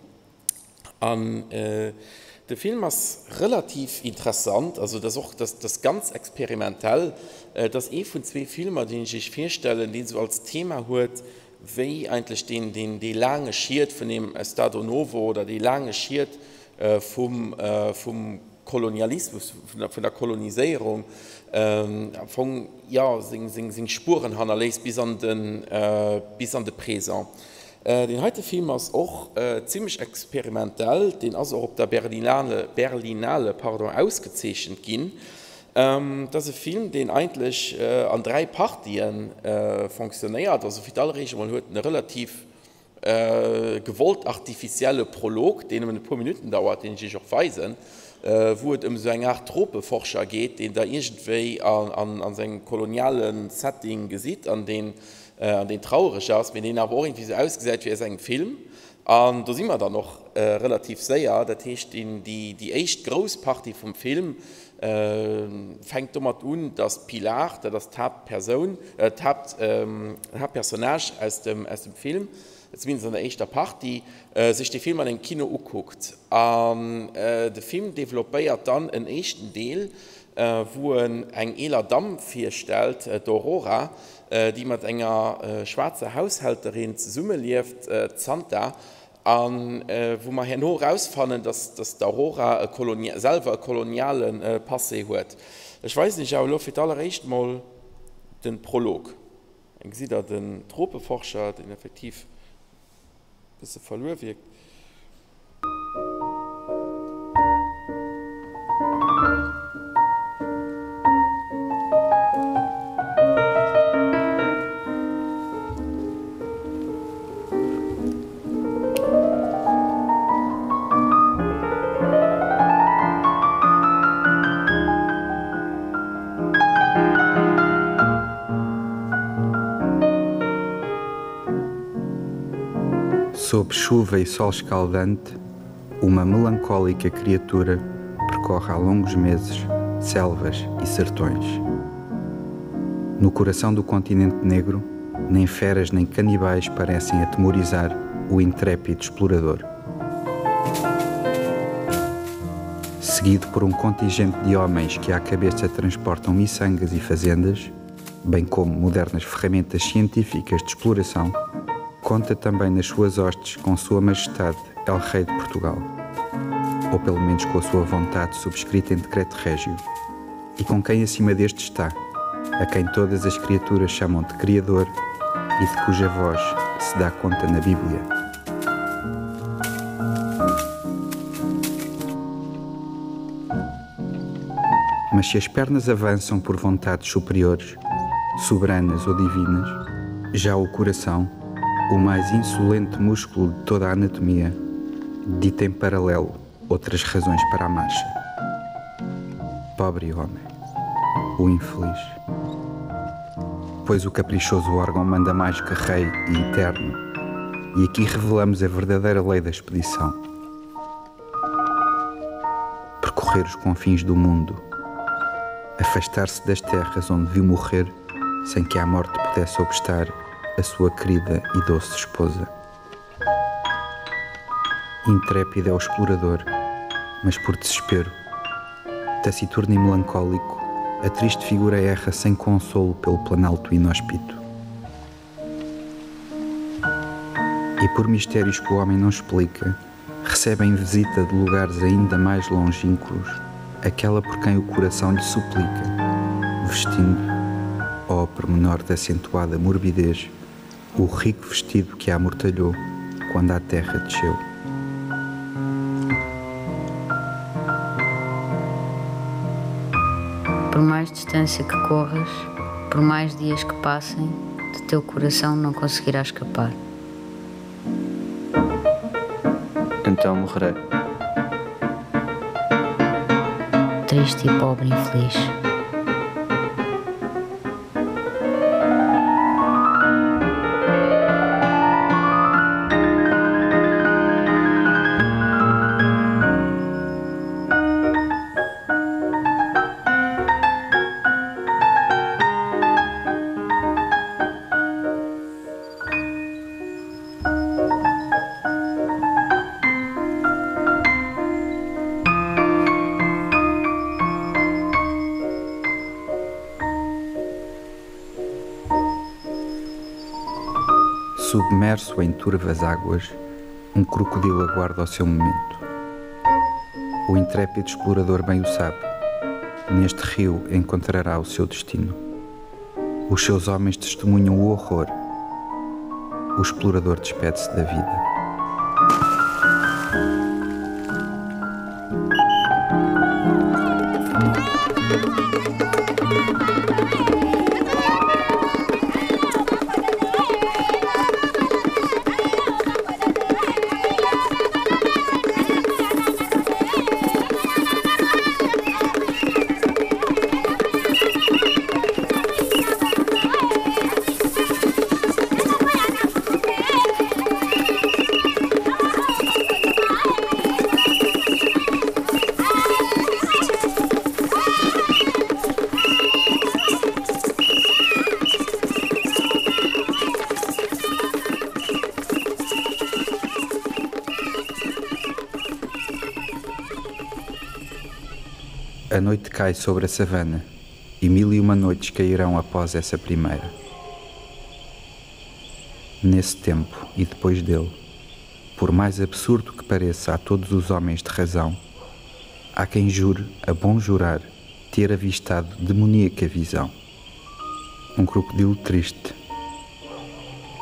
A: An de Film ass relativ interessant, also et ass och, dat ass ganz experimentell. Et ass ee vun zwee Filmer, deen ech Iech virstellen, deen esou als Thema huet, wéi eigentlech deen, deen, dee laange Schiet vun deem Estado Novo oder dee laange Schiet vum, vum Kolonialismus, vun der Koloniséierung am Fong, jo, seng, seng, seng Spueren hannerléisst bis an de, bis an de Présent. Deen heite Film ass och zimlech experimentell, deen ass och op der Berlinale, Berlinale, pardon, ausgezeechent ginn. Et ass e Film, deen eigentlech an 3 Partien fonctionnéiert. Also fir d'alleréischt emol huet en e relativ gewollt artificielle Prolog, deen nëmmen e puer Minutten dauert, deen ech iech och weisen, wou et ëm esou eng Aart Tropeforscher geet, deen der iergendwéi an sengem koloniale Setting gesitt an deen an deen trauereg ass, mee deen awer och iergendwéi esou ausgesäit wéi aus engem Film. An do si mer dann och relativ séier. Dat heescht, déi éischt grouss Partie vum Film fänkt domat un, datt d'Pilar, dat ass d'Haaptpersoun, d'Haaptpersonnage aus dem Film, zumindest an der éischter Partie, sech dee Film an engem Kino ukuckt. An de Film developpéiert dann en éischten Deel, wou en eng eeler Damm virstellt, d'Aurora, déi mat enger schwaarzer Haushälterin zesummelieft, d'Santa, a wou mer herno erausfannen, dass d'Aurora e selwer e koloniale Passé huet. Ech weisen Iech awer elo fir d'alleréischt mol de Prolog. Hei gesitt Der den Tropeforscher, deen effektiv e bësse verluer wierkt.
F: Sob chuva e sol escaldante, uma melancólica criatura percorre há longos meses selvas e sertões. No coração do continente negro, nem feras nem canibais parecem atemorizar o intrépido explorador. Seguido por um contingente de homens que à cabeça transportam miçangas e fazendas, bem como modernas ferramentas científicas de exploração, conta também nas suas hostes com Sua Majestade El Rei de Portugal. ou pelo menos com a sua vontade subscrita em decreto régio, e com quem acima deste está, a quem todas as criaturas chamam de Criador e de cuja voz se dá conta na Bíblia. Mas se as pernas avançam por vontades superiores, soberanas ou divinas, já o coração, o mais insolente músculo de toda a anatomia, dita em paralelo outras razões para a marcha. Pobre homem, o infeliz. Pois o caprichoso órgão manda mais que rei e eterno, e aqui revelamos a verdadeira lei da expedição. Percorrer os confins do mundo, afastar-se das terras onde viu morrer sem que a morte pudesse obstar a sua querida e doce esposa. Intrépido é o explorador, mas por desespero, taciturno e melancólico, a triste figura erra sem consolo pelo planalto inóspito. E por mistérios que o homem não explica, recebe em visita de lugares ainda mais longínquos aquela por quem o coração lhe suplica, vestindo, ó pormenor de acentuada morbidez, o rico vestido que a amortalhou quando à terra desceu.
H: Por mais distância que corras, por mais dias que passem, de teu coração não conseguirás escapar.
I: Então morrerei.
H: Triste e pobre infeliz.
F: Submerso em turvas águas, um crocodilo aguarda o seu momento. O intrépido explorador bem o sabe. Neste rio encontrará o seu destino. Os seus homens testemunham o horror. O explorador despede-se da vida. A noite cai sobre a savana, e mil e uma noites cairão após essa primeira. Nesse tempo e depois dele, por mais absurdo que pareça a todos os homens de razão, há quem jure, a bom jurar, ter avistado demoníaca visão. Um crocodilo triste,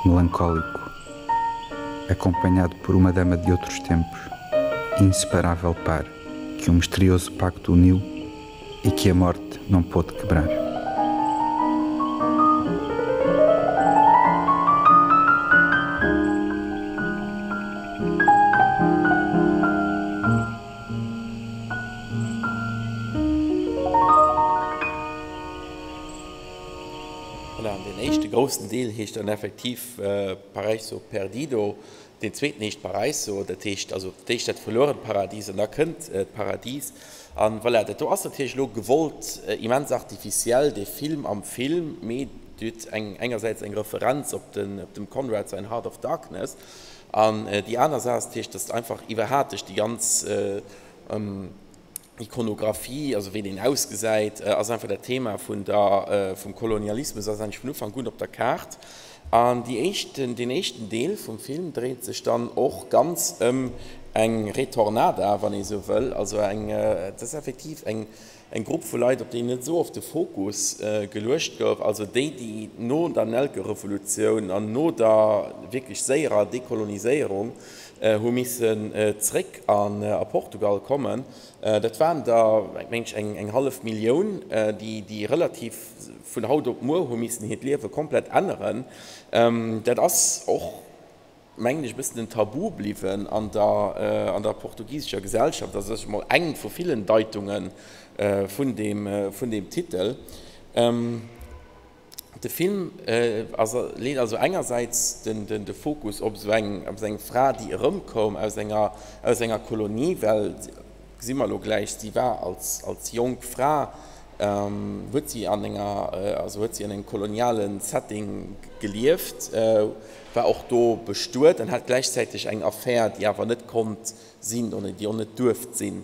F: melancólico, acompanhado por uma dama de outros tempos, inseparável par que um misterioso pacto uniu e que a morte não pôde quebrar.
A: Voilà, an deen éischte groussen Deel heescht dann effektiv Paraíso Perdido, deen zweeten heescht Paraíso, dat heescht also d'éischt dat verluerent Paradies an da kënnt d'Paradies. An voilà, dat do ass natierlech elo gewollt immens artificiell, dee Film am Film, mee Dir hutt eng engersäits eng Referenz op den, op dem Conrad säin Heart of Darkness an déi aner Saach ass natierlech, dass einfach iwwerhaat duerch déi ganz Ikonographie, also wéi deen ausgesäit, ass einfach dat Thema vun der, vum Kolonialismus ass eigentlech vun Ufank un op der Kaart. An déi éischten, deen éischten Deel vum Film dréit sech dann och ganz ëm. Eng Retornada, wann ee sou wëll. Also eng, et ass effektiv eng, eng Grupp vu Leit, op déi net esou oft de Fokus geluecht gouf. Also déi, déi no der Nelkerevolutioun an no der wierklech séierer Dekoloniséierung hu missen zréck a Portugal kommen. Dat waren der, meng ech, eng hallef Millioun, déi, déi relativ vun haut op muer hu missen hiert Liewe komplett änneren. Dat ass och, mengen ech, e bëssen en Tabu bliwwen an der, an der portugisescher Gesellschaft. Also dat ass emol eng vu villen Deitunge vun deem, vun deem Titel. De Film ass, leet also engersäits den, den, de Fokus op esou eng, op esou eng Fra, déi erëmkoum aus enger, aus enger Kolonie, well, gesi mer elo gläich, si war als, als jonk Fra, huet si an enger, also huet si an engem koloniale Setting gelieft, war och do bestuet an hat gläichzäiteg eng Affär, déi awer net konnt sinn oder déi och net duerft sinn.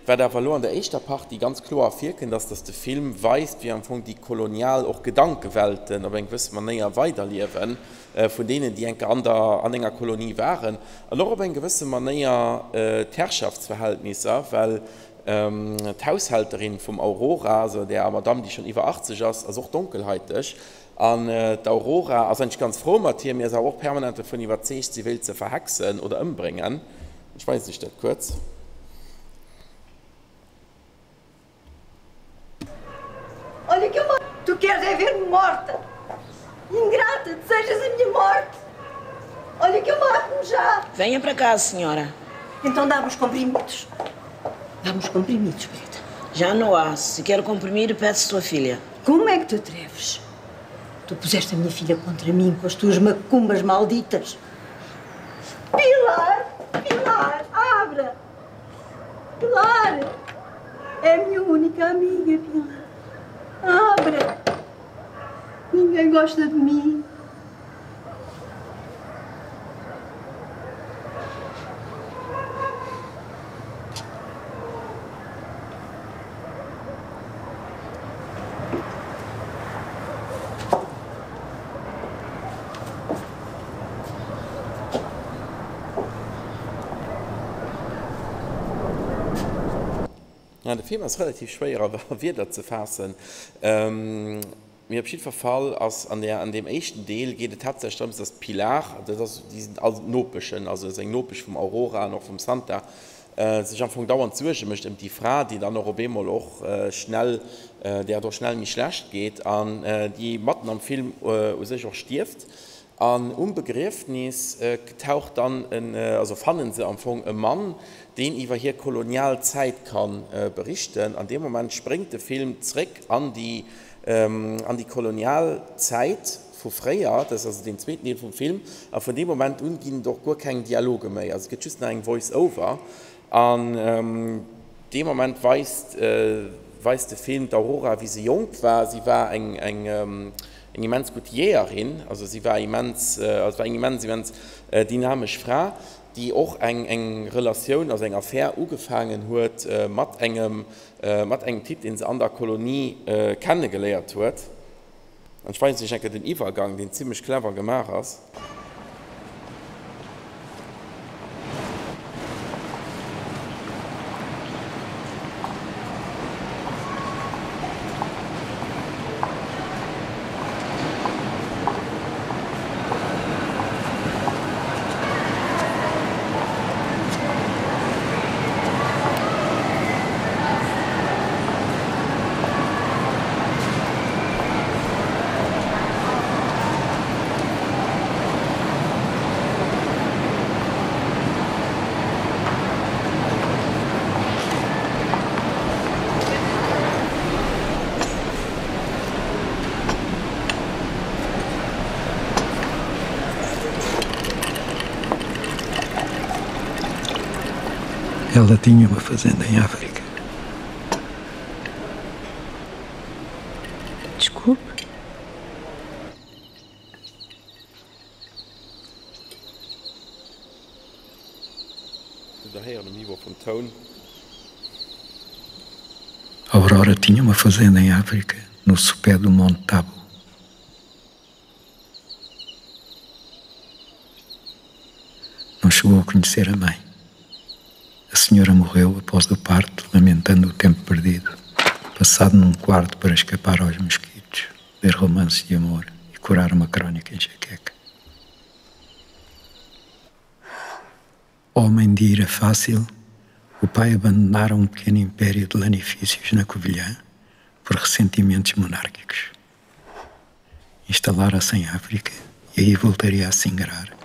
A: Wat awer elo an der éischter Partie ganz kloer ervirkënnt, ass, datt de Film weist, wéi am Fong déi kolonial och Gedankewelten op eng gewësse Manéier weiderliewen, vun deenen, déi enke an der, an enger Kolonie waren, an och op eng gewësse Manéier d'Herrschaftsverhältnisser, well d'Haushälterin vum Aurora, also där Madamm, déi schonn iwwer 80 ass, ass och donkelhaiteg. An d'Aurora ass eigentlech ganz frou mat hir, mee ass awer och permanent dovun iwwerzeegt, si wéilt se verhexen oder ëmbréngen. Ech weisen iech dat kuerz.
M: Olha que eu Tu queres é ver-me morta! Ingrata, desejas a minha morte! Olha que eu mato-me já!
N: Venha para casa, senhora.
M: Então dá-me os comprimidos. Dá-me os comprimidos, Preta.
N: Já não há. Se quer comprimir, pede sua filha.
M: Como é que te atreves? Tu puseste a minha filha contra mim com as tuas macumbas malditas. Pilar! Pilar! Abra! Pilar! É a minha única amiga, Pilar. Abra! Ninguém gosta de mim.
A: De Film ass relativ schwéier a Wierder ze faassen. Mee op jiddwer Fall ass an där, an deem éischten Deel geet et haaptsächlech drëms, dass d'Pilar, dat ass, déi sinn all Nopeschen, also seng Nopesch vum Aurora an och vum Santa, sech am Fong dauernd Suerge mécht ëm déi Fra, déi dann och op eemol och schnell, där et och schnell méi schlecht geet an déi matten am Film u sech och stierft. An um Begriefnis taucht dann en, also fannen se am Fong e Mann, deen iwwer hir kolonial Zäit ka berichten. An deem Moment spréngt de Film zréck an déi an déi kolonial Zäit vu fréier, dat ass also deen zweeten Deel vum Film, a vun deem Moment un ginn et och guer keng Dialoge méi, also et gëtt just nach eng Voice-over an dee Moment weist weist de Film d'Aurora wéi se jonk war, si war eng eng eng immens gutt Jeeërin, also si war immens also war eng immens immens dynamesch Fra, déi och eng eng Relatioun, also eng Affär ugefaangen huet mat engem Mat engem Typ, deen se an der Kolonie kennegeléiert huet. An ech weisen iech eng Kéier den Iwwergang, deen zimlech clever gemaach ass.
P: Ela tinha uma fazenda em África.
Q: Desculpe.
A: Hutt der héieren um Niveau vum Toun.
P: Aurora tinha uma fazenda em África, no sopé do Monte Tabo. chegou a conhecer a mãe. A senhora morreu após o parto, lamentando o tempo perdido, passado num quarto para escapar aos mosquitos, ler romances de amor e curar uma crónica enxaqueca. Homem de ira fácil, o pai abandonara um pequeno império de lanifícios na Covilhã por ressentimentos monárquicos. Instalara-se em África e aí voltaria a se ingrar,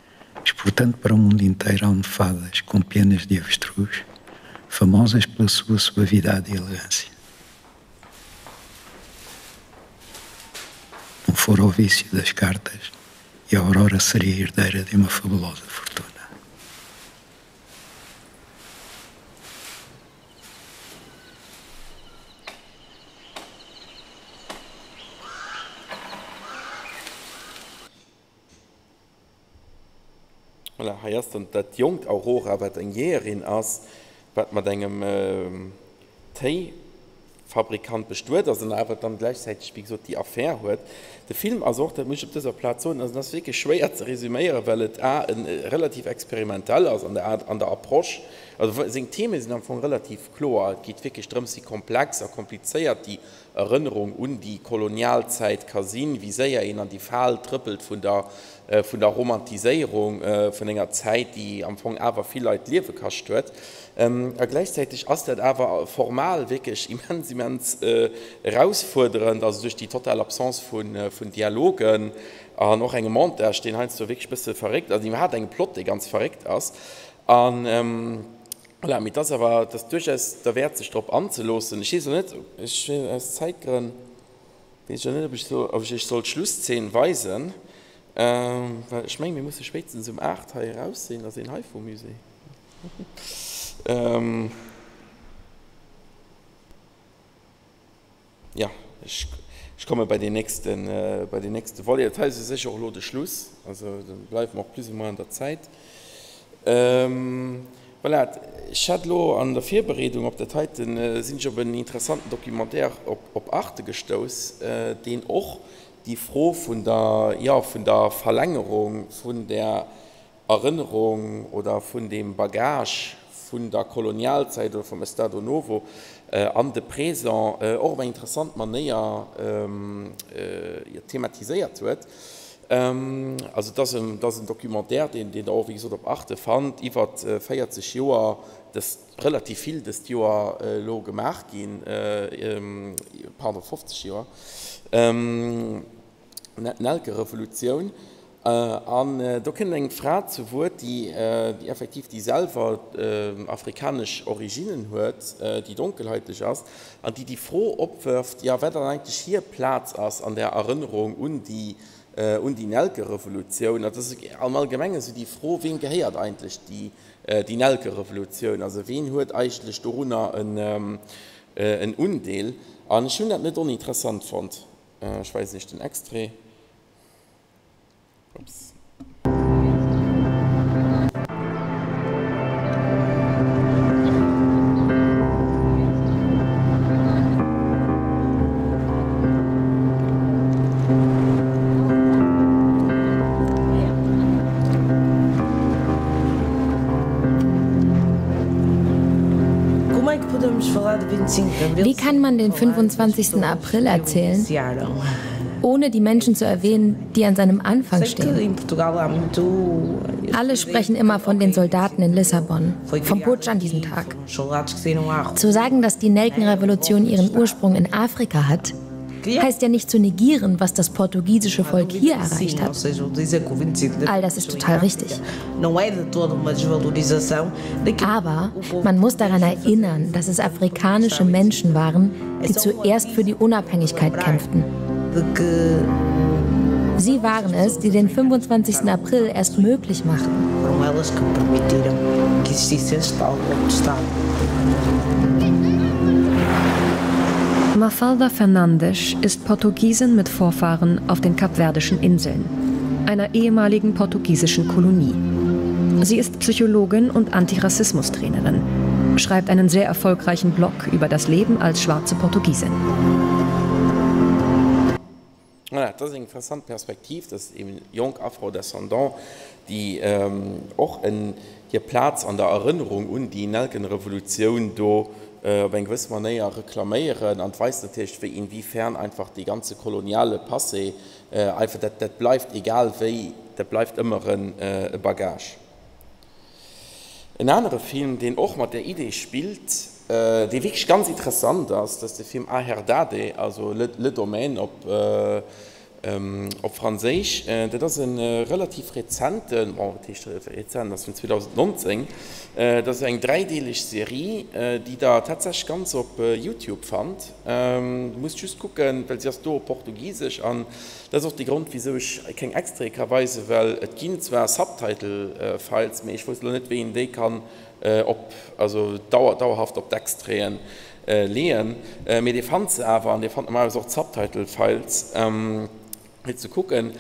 P: exportando para o mundo inteiro almofadas com penas de avestruz, famosas pela sua suavidade e elegância. Não fora o vício das cartas, e a Aurora seria herdeira de uma fabulosa fortuna.
A: Voilà, hei ass dann dat jonkt Aurora, wat eng Jeeërin ass, wat mat engem Téifabrikant bestuet ass an awer dann gläichzäiteg, wéi gesot, déi Affär huet. De Film ass och, dat muss ech op dëser Plaz soen, also en ass wierklech schwéier ze resüméieren, well et a relativ experimentell ass an der Aart, an der Approche. Also seng Theme sinn am Fong relativ kloer. Et geet wierklech drëms, wéi komplex a komplizéiert déi Erënnerung un déi Kolonialzäit ka sinn, wéi séier een an déi Fal trëppelt vun der vun der Romantiséierung vun enger Zäit, déi am Fong awer vill Leit d'Liewe kascht huet. A gläichzäiteg ass dat awer formal wierklech immens, immens erausfuerderend, also duerch déi total Absence vun Dialogen an och engem Montage, deen heiansdo wierklech e bësse verréckt ass, iwwerhaapt engem Plot, dee ganz verréckt ass. An voilà, mee et ass awer, et ass duerchaus derwäert sech drop anzeloossen. Ech weess elo net, ech, aus Zäitgrënn weess ech elo net, ob ech so, ob ech iech soll d'Schlusszeen weisen, well ech mengen, mir musse spéitstens um 8 hei eraus sinn. Ass een hei vum Musée? Jo, ech komme bei deen nächsten, bei deen nächste Volet. Dat hei ass u sech och elo de Schluss, also da bleiwe mer och plus ou moins an der Zäit. Voilà, ech hat elo an der Virbereedung op dat heiten, sinn ech op en interessanten Documentaire op Arte gestouss, deen och déi Fro vun der, jo, vun der Verlängerung vun där Erënnerung oder vun deem Bagage vun der Kolonialzäit oder vum Estado Novo an de Présent och op eng interessant Manéier thematiséiert huet. Also et ass en Documentaire, deen Der och, wéi gesot, op Arte fannt, iwwer 40 Joer, dës relativ vill dëst Joer elo gemaach ginn, pardon, 50 Joer. D'Nelkerevolutioun. An do kënnt eng Fra zu Wuert, déi effektiv, déi selwer afrikanesch Originnen huet, déi donkelhäuteg ass an déi déi Fro opwërft, jo, wat dann eigentlech hir Plaz ass an der Erënnerung un déi, un déi Nelkerevolutioun. Dat ass am Allgemengen esou déi Fro, Weem gehéiert eigentlech déi, déi Nelkerevolutioun? Also ween huet eigentlech dorunner en Undeel? An ech hunn dat net oninteressant fonnt. Ech weisen iech den Extrait. Ups.
R: Wie kann man den 25. April erzählen, ohne die Menschen zu erwähnen, die an seinem Anfang stehen? Alle sprechen immer von den Soldaten in Lissabon, vom Putsch an diesem Tag. Zu sagen, dass die Nelkenrevolution ihren Ursprung in Afrika hat, heißt ja nicht zu negieren, was das portugiesische Volk hier erreicht hat. All das ist total richtig. Aber man muss daran erinnern, dass es afrikanische Menschen waren, die zuerst für die Unabhängigkeit kämpften. Sie waren es, die den 25. April erst möglich machten.
S: Mafalda Fernandes ist Portugiesin mit Vorfahren auf den Kapverdischen Inseln, einer ehemaligen portugiesischen Kolonie. Sie ist Psychologin und Antirassismustrainerin, schreibt einen sehr erfolgreichen Blog über das Leben als schwarze Portugiesin.
A: Voilà, dat ass eng interessant Perspektiv, dass eben jonk Afro-Descendants, déi och en hir Plaz an der Erënnerung un déi Nelkenrevolutioun do op eng gewëss Manéier reklaméieren. An et weist natierlech, wéi inwiefern einfach dee ganze koloniale Passé einfach, dat, dat bleift egal wéi, dat bleift ëmmer e Bagage. En anere Film, deen och mat där Idee spillt, dee wierklech ganz interessant ass, dat ass de Film A Herdade, also Le Domaine op op Franséisch. Dat ass e relativ rezenten, bon, wat heescht rezent, ass vun 2019, dat ass eng dräideeleg Serie, déi Der tatsächlech ganz op Youtube fannt. Musst just kucken, well se ass do op Portugisesch an dat ass och de Grond, wisou ech keng Extraite ka weisen, well et ginn zwar Subtitle Files, mee ech wousst elo net, wéi een déi kann op, also dauerhaft op d'Extraiten leeën. Mee dir fannt se awer an dir fannt normalerweis och d'Subtitle Files fir ze kucken.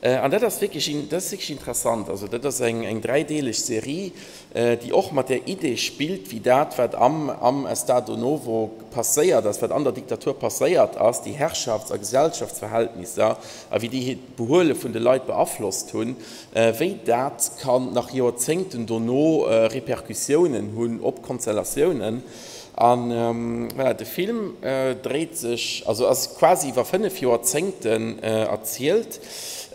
A: An dat ass wierklech, dat ass wierklech interessant. Also dat ass eng eng dräideeleg Serie, déi och mat där Idee spillt, wéi dat, wat am am Estado Novo passéiert ass, wat an der Diktatur passéiert ass, déi Herrschafts a Gesellschaftsverhältnisser a wéi déi hiert Behuele vun de Leit beaflosst hunn, wéi dat kann nach Joerzéngten dono Repercussiounen hunn op Konstellatiounen. A voilà, de Film dréit sech, also ass quasi iwwer 5 Joerzéngten erzielt.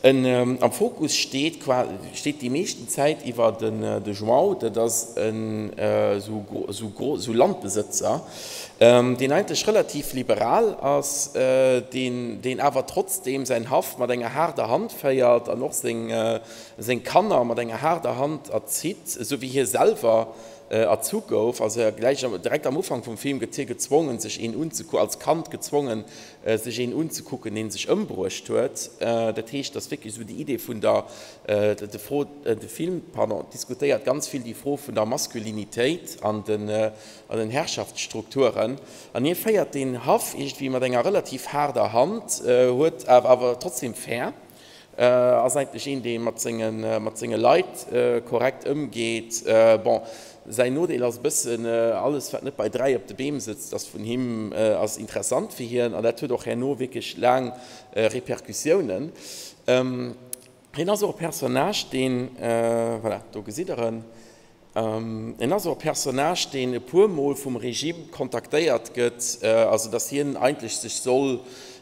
A: En, am Fokus steet steet déi meeschten Zäit iwwer den de João, dat ass en esou esou esou Landbesëtzer, deen eigentlech relativ liberal ass, deen deen awer trotzdeem säin Haff mat enger haarder Hand féiert an och seng seng Kanner mat enger haarder Hand erzitt, esou wéi hie selwer erzu gouf. Also gläich direkt am Ufank vum Film gëtt hie gezwongen, sech een unzeku als Kand gezwongen, sech een unzekucken, dee sech ëmbruecht huet. Dat heescht, dass wierklech esou déi Idee vun der, de Fro, de Film, pardon, diskutéiert ganz vill déi Fro vun der Maskulinitéit an den, an den Herrschaftsstrukturen. An hie féiert deen Haff iergendwéi mat enger relativ haarder Hand, huet awer awer trotzdem fair. Ass eigentlech een, dee mat senge, mat senge Leit korrekt ëmgeet. Bon, säin Nodeel ass e bëssen, alles wat net bei 3 op de Beem sëtzt, ass vun him, ass interessant fir hien. An dat huet och herno wierklech laang Repercussiounen. Hien ass och e Personnage, deen, voilà, do gesitt Der en, En ass och e Personnage, deen e puer Mol vum Regime kontaktéiert gëtt, also datt hien eigentlech sech soll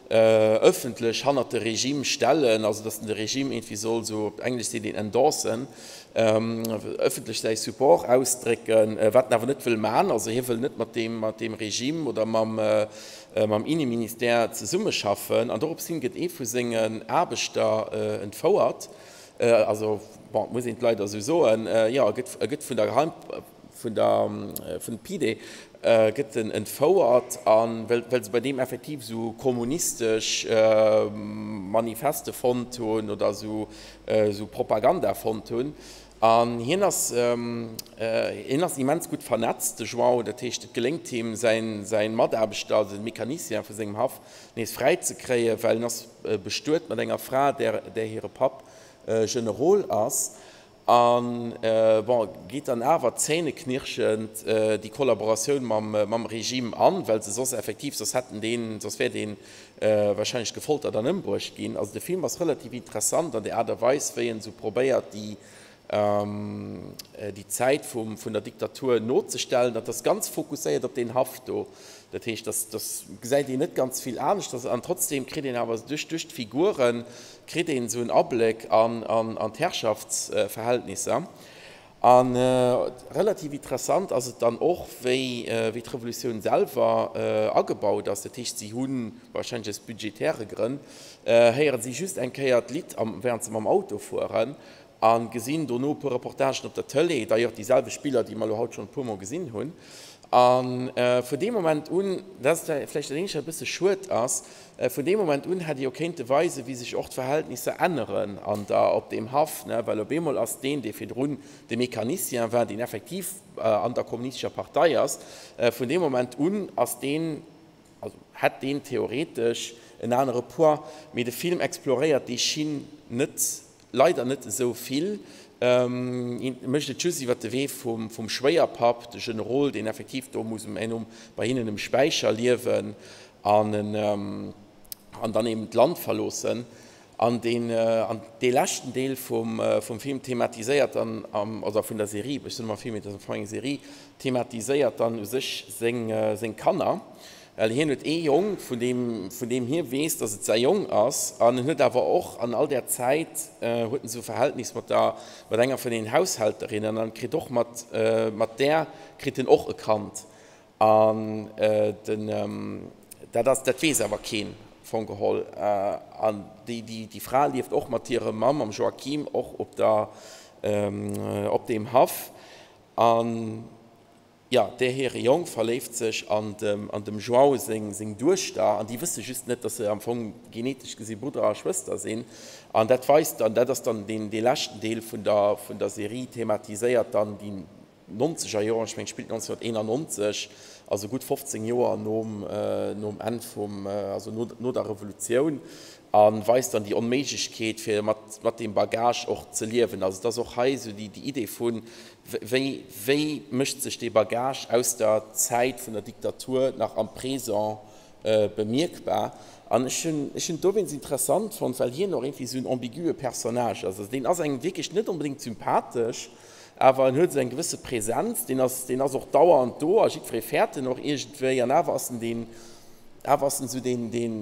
A: ëffentlech hannert de Regime stellen, also datt en de Regime iergendwéi soll, esou op Englesch seet een endorsen, ëffentlech säi Support ausdrécken, wat en awer net wëll man. Also hie wëll net mat deem, mat deem Regime oder mam, mam Inneministère zesummeschaffen. An dorops hin gëtt ee vu sengen Aarbechter entfouert. Also, bon, et muss een et leider esou soen, jo, e gëtt, e gëtt vun der Geheim, vun der, vun PIDE gëtt en entfouert, a well, well se bei deem effektiv esou kommunistesch Manifeste fonnt hunn oder esou, esou Propaganda fonnt hunn. An hien ass, hien ass immens gutt vernetzt, de João, dat heescht, et geléngt him, säin, säin Mataarbechter, also de Mecanicien vu sengem Haff, nees fräi ze kréien, well en ass bestuet mat enger Fra, där hire Papp Generol ass, a bon, geet dann awer zähneknirschend déi Kollaboratioun mam Regime an, well se soss effektiv, soss hätten deen, soss wär dee wahrscheinlech gefoltert an ëmbruecht ginn. Also de Film ass relativ interessant an der Aart a Weis, wéi en esou probéiert, déi déi Zäit vum, vun der Diktatur nozestellen. Dat ass ganz fokusséiert op deen Haff do. Dat heescht, dass, dass gesäit een net ganz vill aneschters an trotzdem kritt een awer duerch, duerch d'Figure kritt een esou en Abléck an, an, an d'Herrschaftsverhältnisser. A relativ interessant ass et dann och, wéi, wéi d'Revolutioun selwer agebaut ass. Dat heescht, si hunn, wahrscheinlech aus budgetäre Grënn, héiere si just eng Kéier d'Lidd am, während se mam Auto fueren A gesinn dono e puer Reportagen op der Tëlee, d'ailleurs déi selwecht Biller, déi mer elo haut schonn e puermol gesinn hunn. A vun deem Moment un, dat ass vläicht dat eenzegt, wat e bësse schued ass, vun deem Moment un hätt ee jo kéinte weisen, wéi sech och d'Verhältnisser änneren an der, op deem Haff, ne, well op eemol ass deen, dee virdrun de Mecanicien war, deen effektiv an der kommunistescher Partei ass, vun deem Moment un ass deen, also hätt deen theoretesch en anere Poids, mee de Film exploréiert déi Schinn net Leider net esou vill. Hien mécht et just iwwer de Wee vum Schwéierpapp, de Generol, deen effektiv do muss um Enn bei hinnen um Späicher liewen an en. An dann eben d'Land verloossen. An deen, an dee leschten Deel vum, vum Film thematiséiert dann, oder vun der Serie, ech soen ëmmer Film, mee et ass am Fong eng Serie, thematiséiert dann u sech seng, seng Kanner. Well hien huet ee Jong, vun deem, vun deem hie weess, datt et säi Jong ass. An en huet awer och an all där Zäit huet en esou e Verhältnis mat der, mat enger vun den Haushälterinnen an kritt och mat, mat där kritt en och e Kand. An den, dat ass, dat weess awer keen am Fong geholl. An déi, déi, déi Fra lieft och mat hirem Mann, mam Joaquim, och op der, op deem Haff. An, jo, där hire Jong verléift sech an dem, an dem João seng, seng Duechter. An déi wësse just net, dass se am Fong genetesch gesi Brudder a Schwëster sinn. An dat weist dann, dat ass dann deen, dee leschten Deel vun der, vun der Serie, thematiséiert dann déi, nonzeger Joren, ech mengen et spillt 1991, also gutt 15 Joer nom nom Enn vum, also no no der Revolutioun, a weist dann déi Onméiglechkeet fir mat mat deem Bagage och ze liewen. Also et ass och hei esou déi déi Idee vu wéi wéi mécht sech dee Bagage aus der Zäit vun der Diktatur nach am Présent bemierkbar. An ech hunn ech hunn et dowéinst interessant fonnt, well hien och iergendwéi esou en ambigue Personnage ass. Also deen ass engem wierklech net onbedéngt sympathesch, Awer en huet esou eng gewësse Präsenz, deen ass, deen ass och dauernd do a jiddweree fäert en och iergendwéi. An awer ass en deen, awer ass en esou deen, deen,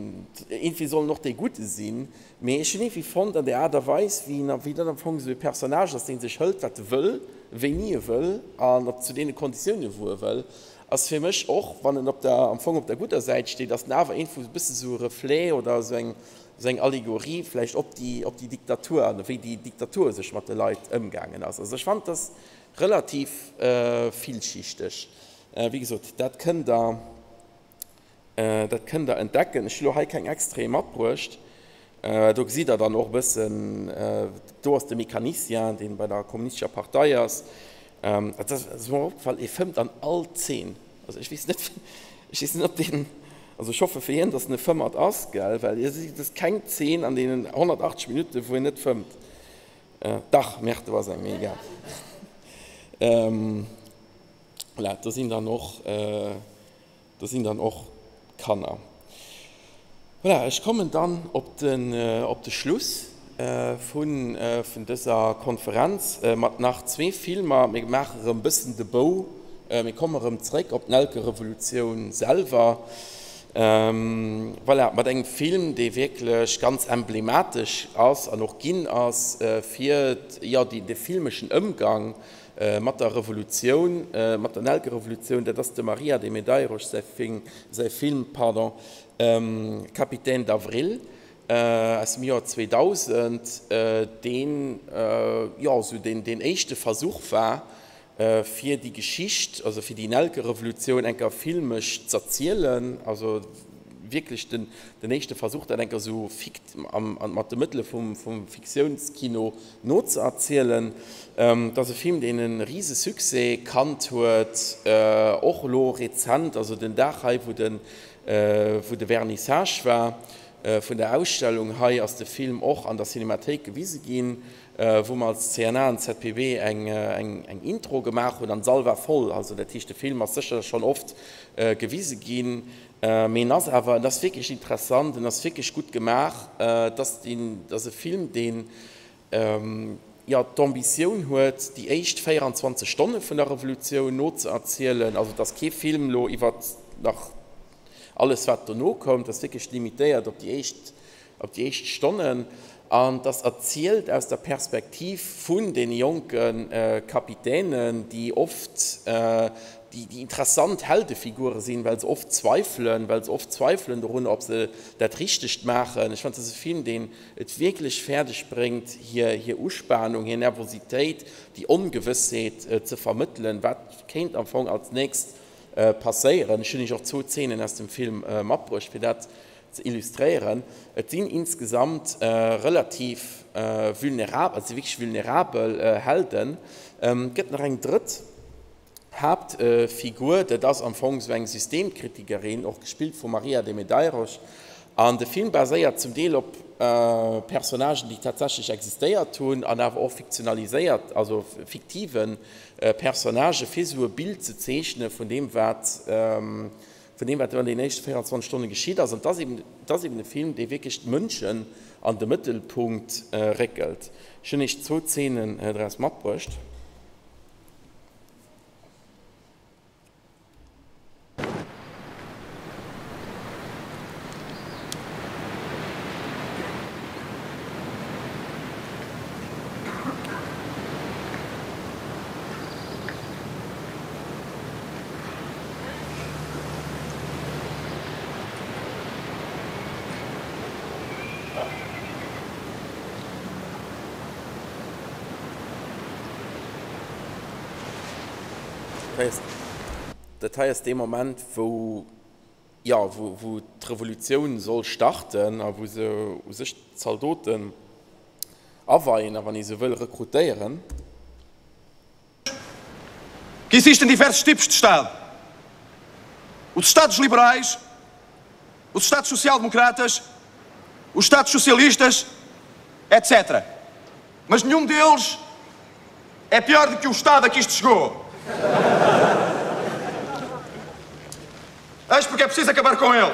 A: iergendwéi soll en och dee Gudde sinn. Mee ech hunn iergendwéi fonnt, an där Aart a Weis, wéi en, wéi dat am Fong esou e Personnage ass, dee sech hëlt, wat e wëll, wéini e wëll an op zu deene Konditioune wou e wëll, ass fir mech och, wann en op der, am Fong op der gudder Säit steet, ass en awer iergendwou e bësse sou e Reflet oder esou eng, Esou eng Allegorie vläicht op déi, op déi Diktatur an wéi déi Diktatur sech mat de Leit ëmgaangen ass. Also ech fannen, et ass relativ villschichteg. Wéi gesot, dat kënnt Der, dat kënnt Der entdecken. Ech hu lo hei keng Extraite matbruecht. Do gesitt Der dann och e bëssen, do ass de Mecanicien, dee bei der Kommunistescher Partei ass. Et ass mer opgefall, e fëmmt an all Zeen. Also ech weess net, ech weess net ob deen, also ech hoffe fir hien, datt en e Fëmmert ass, gell, well et ass keng Zeen an deenen 180 Minutten, wou en net fëmmt. Dach, merde, do ass eng, mee egal. Voilà, do sinn dann och. Do sinn dann och d'Kanner. Voilà, ech kommen dann op den, op de Schluss vun, vun dëser Konferenz mat nach zwee Filmer. Mir maache erëm e bëssen de Bou, mir komme erëm zréck op d'Nelkerevolutioun selwer. Voilà, mat engem Film, dee wierklech ganz emblematesch ass an och ginn ass fir, jo, déi, de filmeschen Ëmgang Mat der Revolutioun, mat der Nelkerevolutioun, dat ass dem Maria de Medeiros säi Film, säi Film, pardon, Capitaine d'Avril aus dem Joer 2000, deen, jo, esou deen, deen éischte Versuch war, fir déi Geschicht, also fir déi Nelkerevolutioun eng Kéier filmesch z'erzielen, also wierklech den, den éischte Versuch, dat eng Kéier esou fikt, am, mat de Mëttele vum, vum Fiktiounskino nozeerzielen. Et ass e Film, deen e rise Succès kannt huet, och elo rezent, also den Dag hei, wou de wou de Vernissage war vun der Ausstellung hei, ass de Film och an der Cinemathéik gewise ginn, wou mer als CNA an ZPB eng eng Intro gemaach hunn an de Sall war voll. Also dat heescht, de Film ass sécher schonn oft gewise ginn, mee en ass awer, en ass wierklech interessant, en ass wierklech gutt gemaach. Et ass deen, et ass e Film, deen jo, d'Ambitioun huet, déi éischt 24 Stonne vun der Revolutioun nozeerzielen. Also et ass kee Film elo iwwer nach alles, wat dono koum. Et ass wierklech limitéiert op déi éischt, op déi éischt Stonnen. An et ass erzielt aus der Perspektiv vun deene jonke Kapitänen, déi oft déi interessant Heldefigure sinn, well se oft zweifelen, well se oft zweifelen dorunner, ob se dat Richtegt maachen. Ech fannen, et ass e Film, deen et wierklech fäerdeg bréngt, hir hir Uspanung, hir Nervositéit, déi Ongewëssheet ze vermëttelen, wat kéint am Fong als nächst passéieren. Ech hunn Iech och zwou Zeenen aus dem Film matbruecht, fir dat ze illustréieren. Et sinn insgesamt relativ vulnerabel, et si wierklech vulnerabel Helden. Et gëtt nach eng drëtt Haaptfigur, dat ass am Fong esou eng Systemkritikerin, och gespillt vum Maria de Medeiros. An de Film baséiert zum Deel op Personnagen, déi tatsächlech existéiert hunn, an awer och fiktionaliséiert, also fiktive Personnagen, fir esou e Bild ze zeechne vun deem, wat. vun deem, wat do an deenen éischte 24 Stonne geschitt ass. An et ass eben, et ass eben e Film, dee wierklech d'Mënschen an de Mëttelpunkt réckelt. Ech hunn Iech zwou Zeenen draus matbruecht. Dat hei ass dee Moment, wou, jo, wou d'Revolutioun soll starten a wou se u sech d'Zaldoten aweien a, wann ee sou wëll, rekrutéieren.
B: Que existem diversos tipos de Estado. Os Estados liberais, os Estados social-democratas, os Estados socialistas, etc. Mas nenhum deles é pior do que o Estado a que isto chegou. Acho porque é preciso acabar com ele.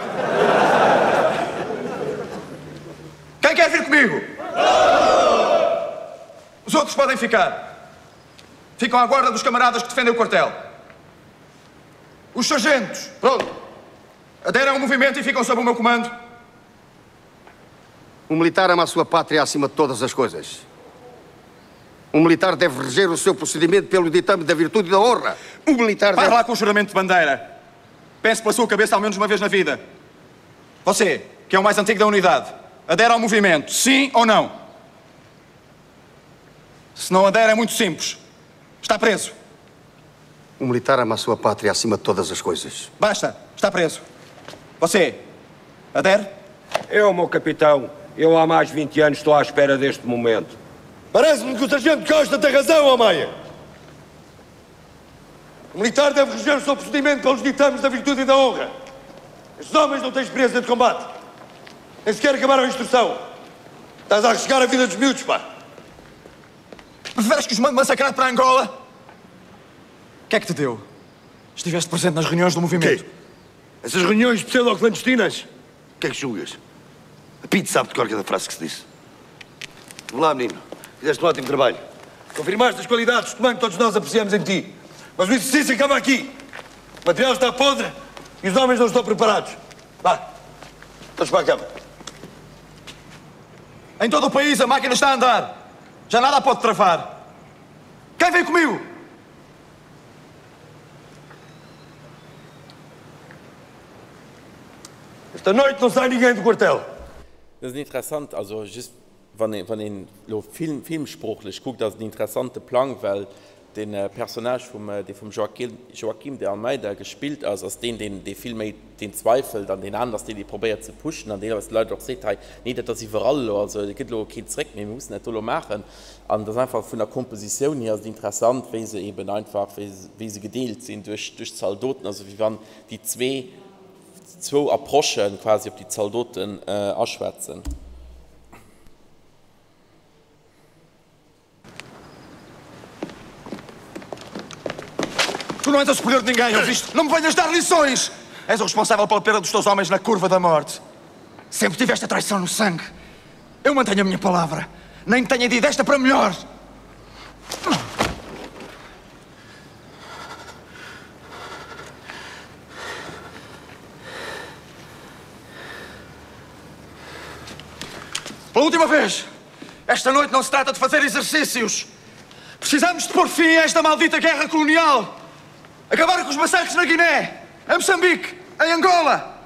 B: Quem quer vir comigo? Os outros podem ficar. Ficam à guarda dos camaradas que defendem o quartel. Os sargentos, pronto, aderem ao movimento e ficam sob o meu comando.
C: O militar ama a sua pátria acima de todas as coisas. Um militar deve reger o seu procedimento pelo ditame da virtude e da honra.
B: O militar deve... Para lá com o juramento de bandeira. Pense pela sua cabeça ao menos uma vez na vida. Você, que é o mais antigo da unidade, adere ao movimento, sim ou não? Se não adere, é muito simples. Está preso.
C: O militar ama a sua pátria acima de todas as coisas.
B: Basta, está preso. Você, adere?
K: Eu, meu capitão, eu há mais de 20 anos estou à espera deste momento.
T: Parece-me que o sargento Costa tem razão, Almeia. O militar deve reger o seu procedimento pelos ditames da virtude e da honra. Estes homens não têm experiência de combate. Nem sequer acabaram a instrução. Estás a arriscar a vida dos miúdos, pá.
B: Preferes que os mande massacrar para Angola? O que é que te deu? Estiveste presente nas reuniões do movimento.
T: Quê? Essas reuniões pseudo-clandestinas? O que é que julgas? A Pete sabe de cor cada frase que se disse.
K: Vamos lá, menino. Fizeste um ótimo trabalho.
T: Confirmaste as qualidades de comando que todos nós apreciamos em ti. Mas o exercício acaba aqui. O material está podre e os homens não estão preparados. Vá, todos para a cama.
B: Em todo o país a máquina está a andar. Já nada a pode travar. Quem vem comigo?
T: Esta noite não sai ninguém do quartel.
A: Dat ass en interessant, also just wann een, wann een elo film, filmsproochlech kuckt, ass et en interessante Plang, well de Personnage vum, dee vum Joaquim, Joaquim de Almeida gespillt ass, ass deen, deen, dee vill méi deen zweifelt an deen aneren ass deen, dee probéiert ze pushen an deelweis de Leit och seet, hei, nee, dat ass iwwerall elo, also et gëtt elo keen Zréck méi, mir mussen dat do elo maachen. An et ass einfach vun der Kompositioun hier ass et interessant, wéi se eben einfach, wéi, wéi se gedeelt sinn duerch, duerch d'Zaldoten, also wéi wann déi zwee, zwou Approchen quasi op déi Zaldoten aschwätzen.
B: Tu não és o superior de ninguém, ouviste? Não me venhas dar lições! És o responsável pela perda dos teus homens na curva da morte. Sempre tiveste a traição no sangue. Eu mantenho a minha palavra. Nem tenho de ir desta para melhor. Pela última vez, esta noite não se trata de fazer exercícios. Precisamos de pôr fim a esta maldita guerra colonial. Acabar com os massacres na Guiné, em Moçambique, em Angola.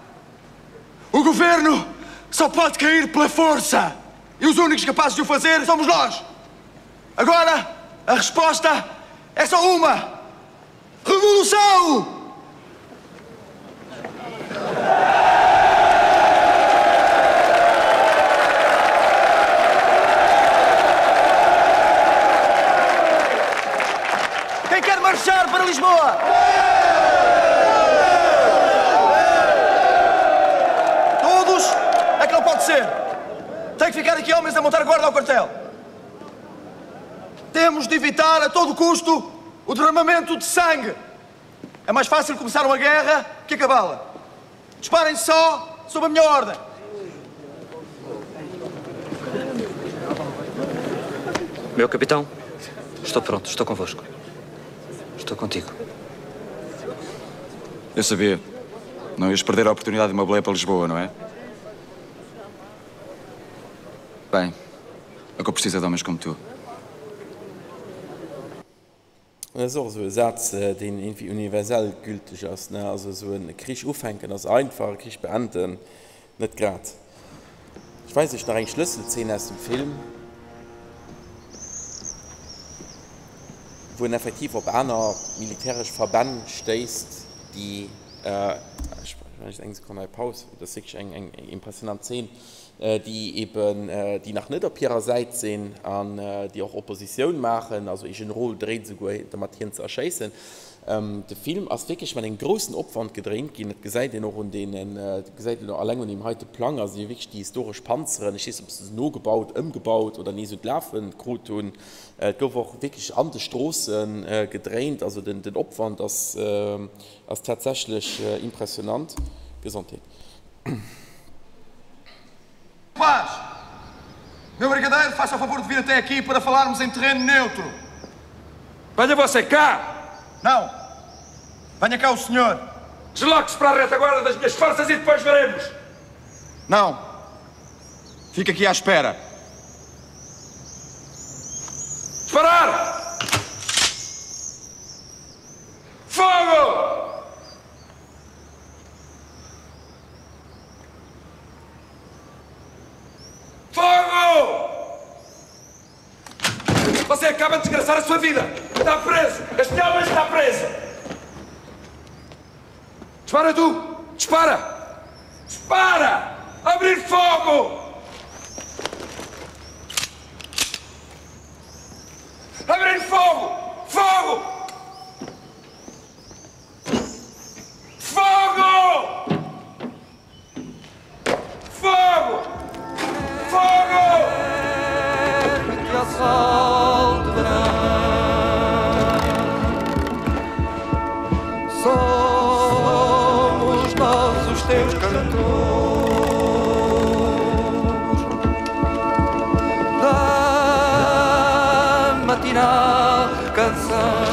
B: O governo só pode cair pela força. E os únicos capazes de o fazer somos nós. Agora, a resposta é só uma: Revolução! Quem quer marchar para Lisboa? Todos? É que não pode ser. Tem que ficar aqui homens a montar guarda ao quartel. Temos de evitar a todo custo o derramamento de sangue. É mais fácil começar uma guerra que acabá-la.
J: Disparem só sob a minha ordem.
I: Meu capitão, estou pronto, estou convosco. Estou contigo.
B: Eu sabia. Não ias perder a oportunidade de uma boleia para Lisboa, não é? Bem, é o que eu preciso é de homens como tu.
A: Dat ass och esou e Saz, deen iergendwéi universell gülteg ass, ne? Also esou e Krich ufänken ass einfach, e Krich beenden net grad. Ech weis iech nach eng Schlësselzeen aus dem Film, wou en effektiv op aner militäresch Verbänn stéisst, déi, ech maachen eng Sekonn hei Paus, dat ass wierklech eng impressionant Zeen, déi eben, déi nach net op hirer Säit sinn an déi och Oppositioun maachen, also ee Generol dréit esouguer domat hien ze erschéissen. De Film ass wierklech mat engem groussen Opwand gedréint ginn, dat gesäit een och un deenen, dat gesäit een och alleng un deem heite Plang, also déi wierklech déi historesch Panzeren, ech weess net ob se se nogebaut, ëmgebaut oder nees un d'Lafe krut hunn. Et gouf och wierklech an de Stroosse gedréint, also den Opwand ass ass tatsächlech impressionant. Gesondheet.
J: Paz! Meu brigadeiro, faça o favor de vir até aqui para falarmos em terreno neutro.
L: Venha você cá!
J: Não! Venha cá o senhor!
L: Desloque-se para a retaguarda das minhas forças e depois veremos!
J: Não! Fique aqui à espera.
L: Disparar! Fogo! Fogo! Você acaba de desgraçar a sua vida. Está preso. Este homem está preso. Dispara tu! Dispara! Dispara! Abrir fogo! Abrir fogo! Fogo! Fogo! Fogo! Fogo!
O: Que ao sol de verão Somos nós os teus cantores Da matinal canção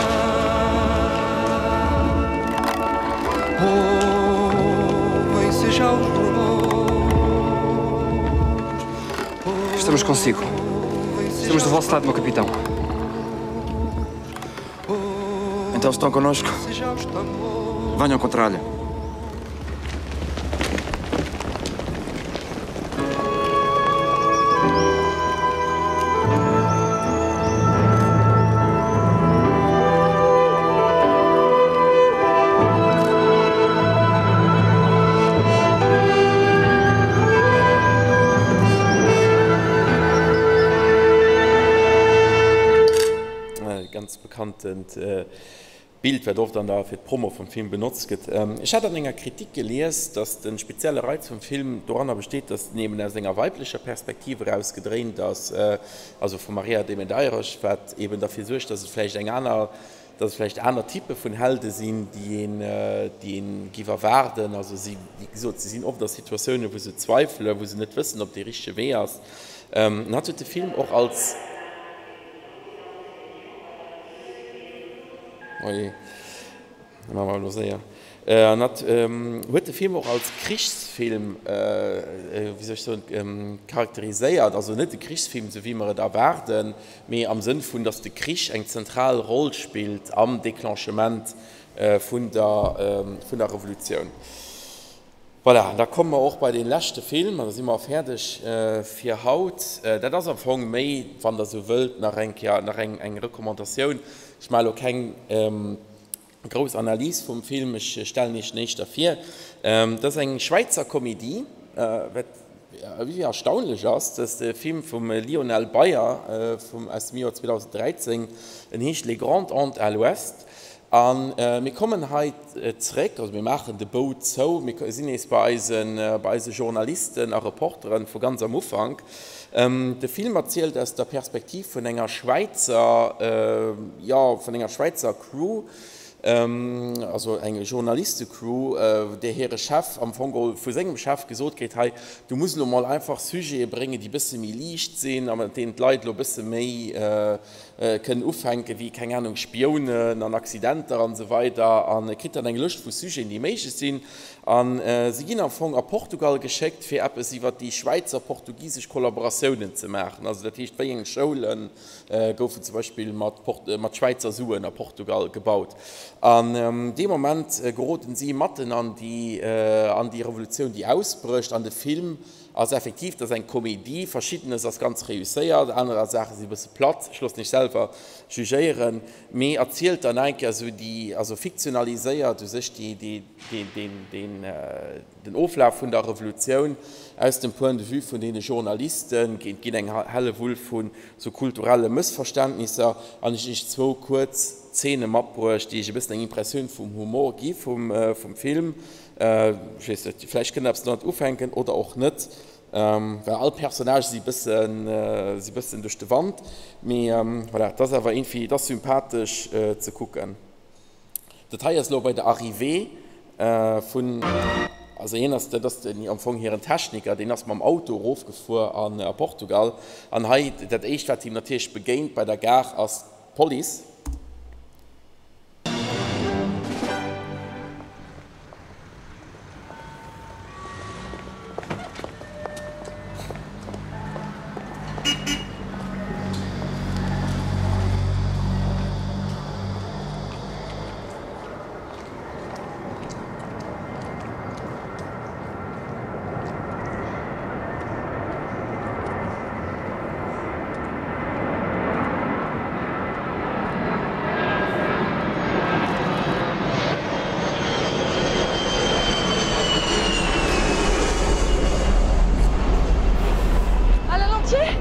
O: Ouvem-se já os
I: Estamos consigo. Estamos do vosso lado, meu capitão.
B: Então estão connosco. Venham contra alha.
A: Ganz bekanntent Bild, wat oft an der fir d'Promo vum Film benotzt gëtt. Ech hat an enger Kritik gelies, datt de spezielle Reiz vum Film doranner besteet, datt en eben aus enger weiblecher Perspektiv eraus gedréint ass, also vum Maria de Medeiros, wat eben derfir suergt, datt et vläicht eng aner, datt et vläicht aner Typpe vun Helde sinn, déi een, déi een giff erwaarden. Also si, wéi gesot, si sinn oft a Situatiounen, wou se zweifelen, wou se net wëssen, ob dee richtege Wee ass. An hatt huet de Film och als. Oje, dat maache mer elo séier. An hatt huet de Film och als Krichsfilm, wéi soll ech soen, charakteriséiert. Also net e Krichsfilm, esou wéi mer et erwaarden, mee am Sënn vun, datt de Krich eng zentral Roll spillt am Declenchement vun der Revolutioun. Voilà, an da komme mer och bei dee leschte Film, an da si mer fäerdeg fir haut. Dat ass am Fong méi, wann Der esou wëllt, nach eng Kéier nach eng eng Recommandatioun. Ech maache elo keng grouss Analys vum Film, ech stellen Iech en éischter vir. Dat ass eng Schwäizer Komedie, wat wéi erstaunlech ass. Dat ass de Film vum Lionel Baier vum aus dem Joer 2013. En heescht Les grandes ondes à l'ouest. A mir kommen hei zréck, also mir maachen de Bou zou, mir sinn nees bei eise, bei eise Journalisten a Reporteren vu ganz am Ufank. De Film erzielt aus der Perspektiv vun enger Schwäizer, jo, vun enger Schwäizer Crew. Also eng Journalistecrew, där hire Chef am Fong geholl vu sengem Chef gesot kritt, hei du muss elo mol einfach Sujete bréngen, déi bësse méi liicht sinn a mat deenen d'Leit elo bësse méi kënnen ufänken, wéi, keng Anung, Spiounen an Accidenter an esou weider. An e kritt dann eng Lëscht vu Sujeten, déi méiglech sinn. A si ginn am Fong a Portugal geschéckt, fir eppes iwwer déi schwäizer-portugisesch Kollaboratiounen ze maachen. Also dat heescht, wéi eng Schoule goufen zum Beispill mat Schwäizer Suen a Portugal gebaut. An dee Moment geroden si matten an déi Revolutioun, déi ausbrécht. An de Film ass effektiv, dat ass eng Komedie, verschiddenes ass ganz reusséiert, anerer Saache si e bësse platt, ech loossen iech selwer jugéieren, mee erzielt dann eng Kéier esou déi, also fiktionaliséiert u sech déi, deen, deen, den Oflaf vun der Revolutioun aus dem Point de vue vun deene Journalisten. Et ginn eng Hellewull vu sou kulturelle Mëssverständnisser an ech hunn iech zwou kuerz Zeene matbruecht, déi iech e bëssen eng Impressioun vum Humor gi vum Film. Ech weess net, vläicht kënnt der eppes domat ufänken oder och net, well all Personnage si bëssen, si bëssen duerch de Wand, mee voilà, et ass awer iergendwéi, et ass sympathesch ze kucken. Dat hei ass elo bei der Arrivée vun, also hien ass, dat ass den, am Fong hiren Techniker, deen ass mam Auto erofgefuer an a Portugal an hei, dat éischt wat him natierlech begéint bei der Gare ass d'Police.
D: Alain Lantier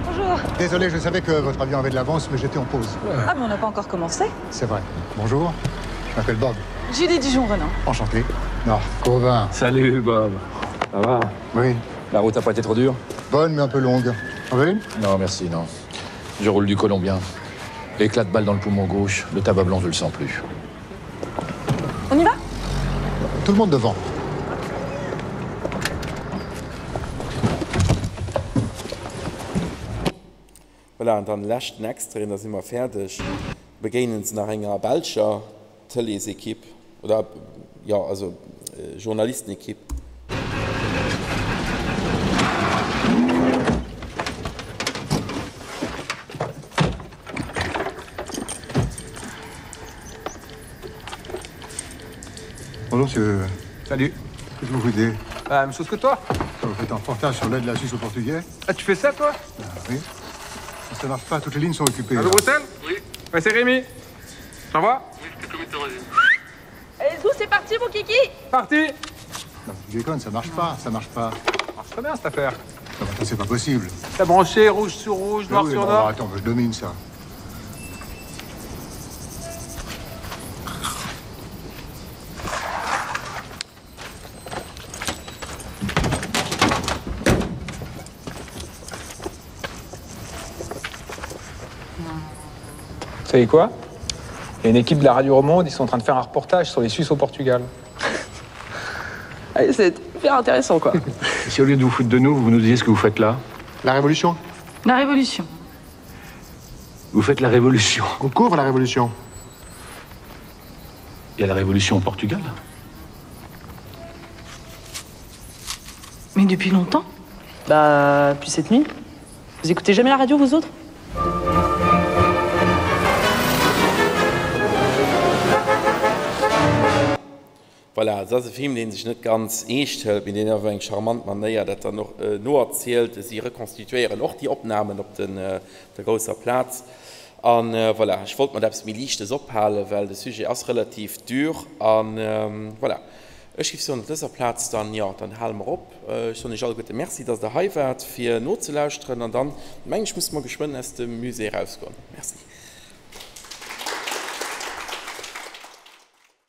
D: Bonjour.
G: Désolé, je savais que votre avion avait de l'avance, mais j'étais en pause.
D: Ah, mais on n'a pas encore commencé.
G: C'est vrai. Bonjour, je m'appelle Bob.
D: Julie Dijon-Renan.
G: Enchanté. Non, Covin.
U: Salut Bob. Ça va
G: Oui.
U: La route n'a pas été trop dure
G: Bonne, mais un peu longue. En veux une
U: Non, merci, non. Je roule du colombien. Éclat de balle dans le poumon gauche, le tabac blanc, je le sens plus.
D: On y va
G: Tout le monde devant.
A: Voilà, an dann leschten Extrait, an da si mer fäerdeg, begéinen se nach enger belscher Tëleesekipp, oder jo, also Journalistenekipp.
G: Bonjour monsieur.
J: Salut.
G: Qu'est-ce que vous foutez
J: La même chose que toi.
G: Vous faites un reportage sur l'aide de la Suisse aux Portugais
J: Ah, tu fais ça toi
G: ah, Oui. Ça marche pas, toutes les lignes sont occupées.
J: Allô Bruxelles
G: Oui.
J: Ouais, c'est Rémi. Ça va
D: Oui, c'était Allez, Zou, c'est parti, mon kiki
J: Parti
G: Non, tu déconnes, ça marche pas, ça marche pas.
J: Ça marche très bien cette affaire.
G: Non, attends, c'est pas possible.
J: T'as branché rouge sur rouge, noir
G: oui,
J: sur
G: bon,
J: noir.
G: Attends, je domine ça.
J: Vous savez quoi Il y a une équipe de la Radio Romande, ils sont en train de faire un reportage sur les Suisses au Portugal.
D: C'est hyper intéressant, quoi.
U: Si au lieu de vous foutre de nous, vous nous disiez ce que vous faites là
G: La révolution
D: La révolution.
U: Vous faites la révolution.
G: On couvre la révolution.
U: Il y a la révolution au Portugal
D: Mais depuis longtemps Bah, depuis cette nuit. Vous écoutez jamais la radio, vous autres
A: Voilà, et ass e Film, dee sech net ganz eescht hëlt, mee deen awer op eng charmant Manéier dat dann och noerzielt. Si rekonstituéieren och déi Opnamen op der grousser Plaz. A voilà, ech wollt mat eppes méi Liichtes ophalen, well de Sujet ass relativ dur. A voilà, ech géif soen, op dëser Plaz dann, jo, dann hale mer op. Ech soen Iech alleguerte Merci, dass Der hei waart, fir nozelauschteren. An dann, mengen ech, musse mer geschwënn aus dem Musée erausgoen. Merci.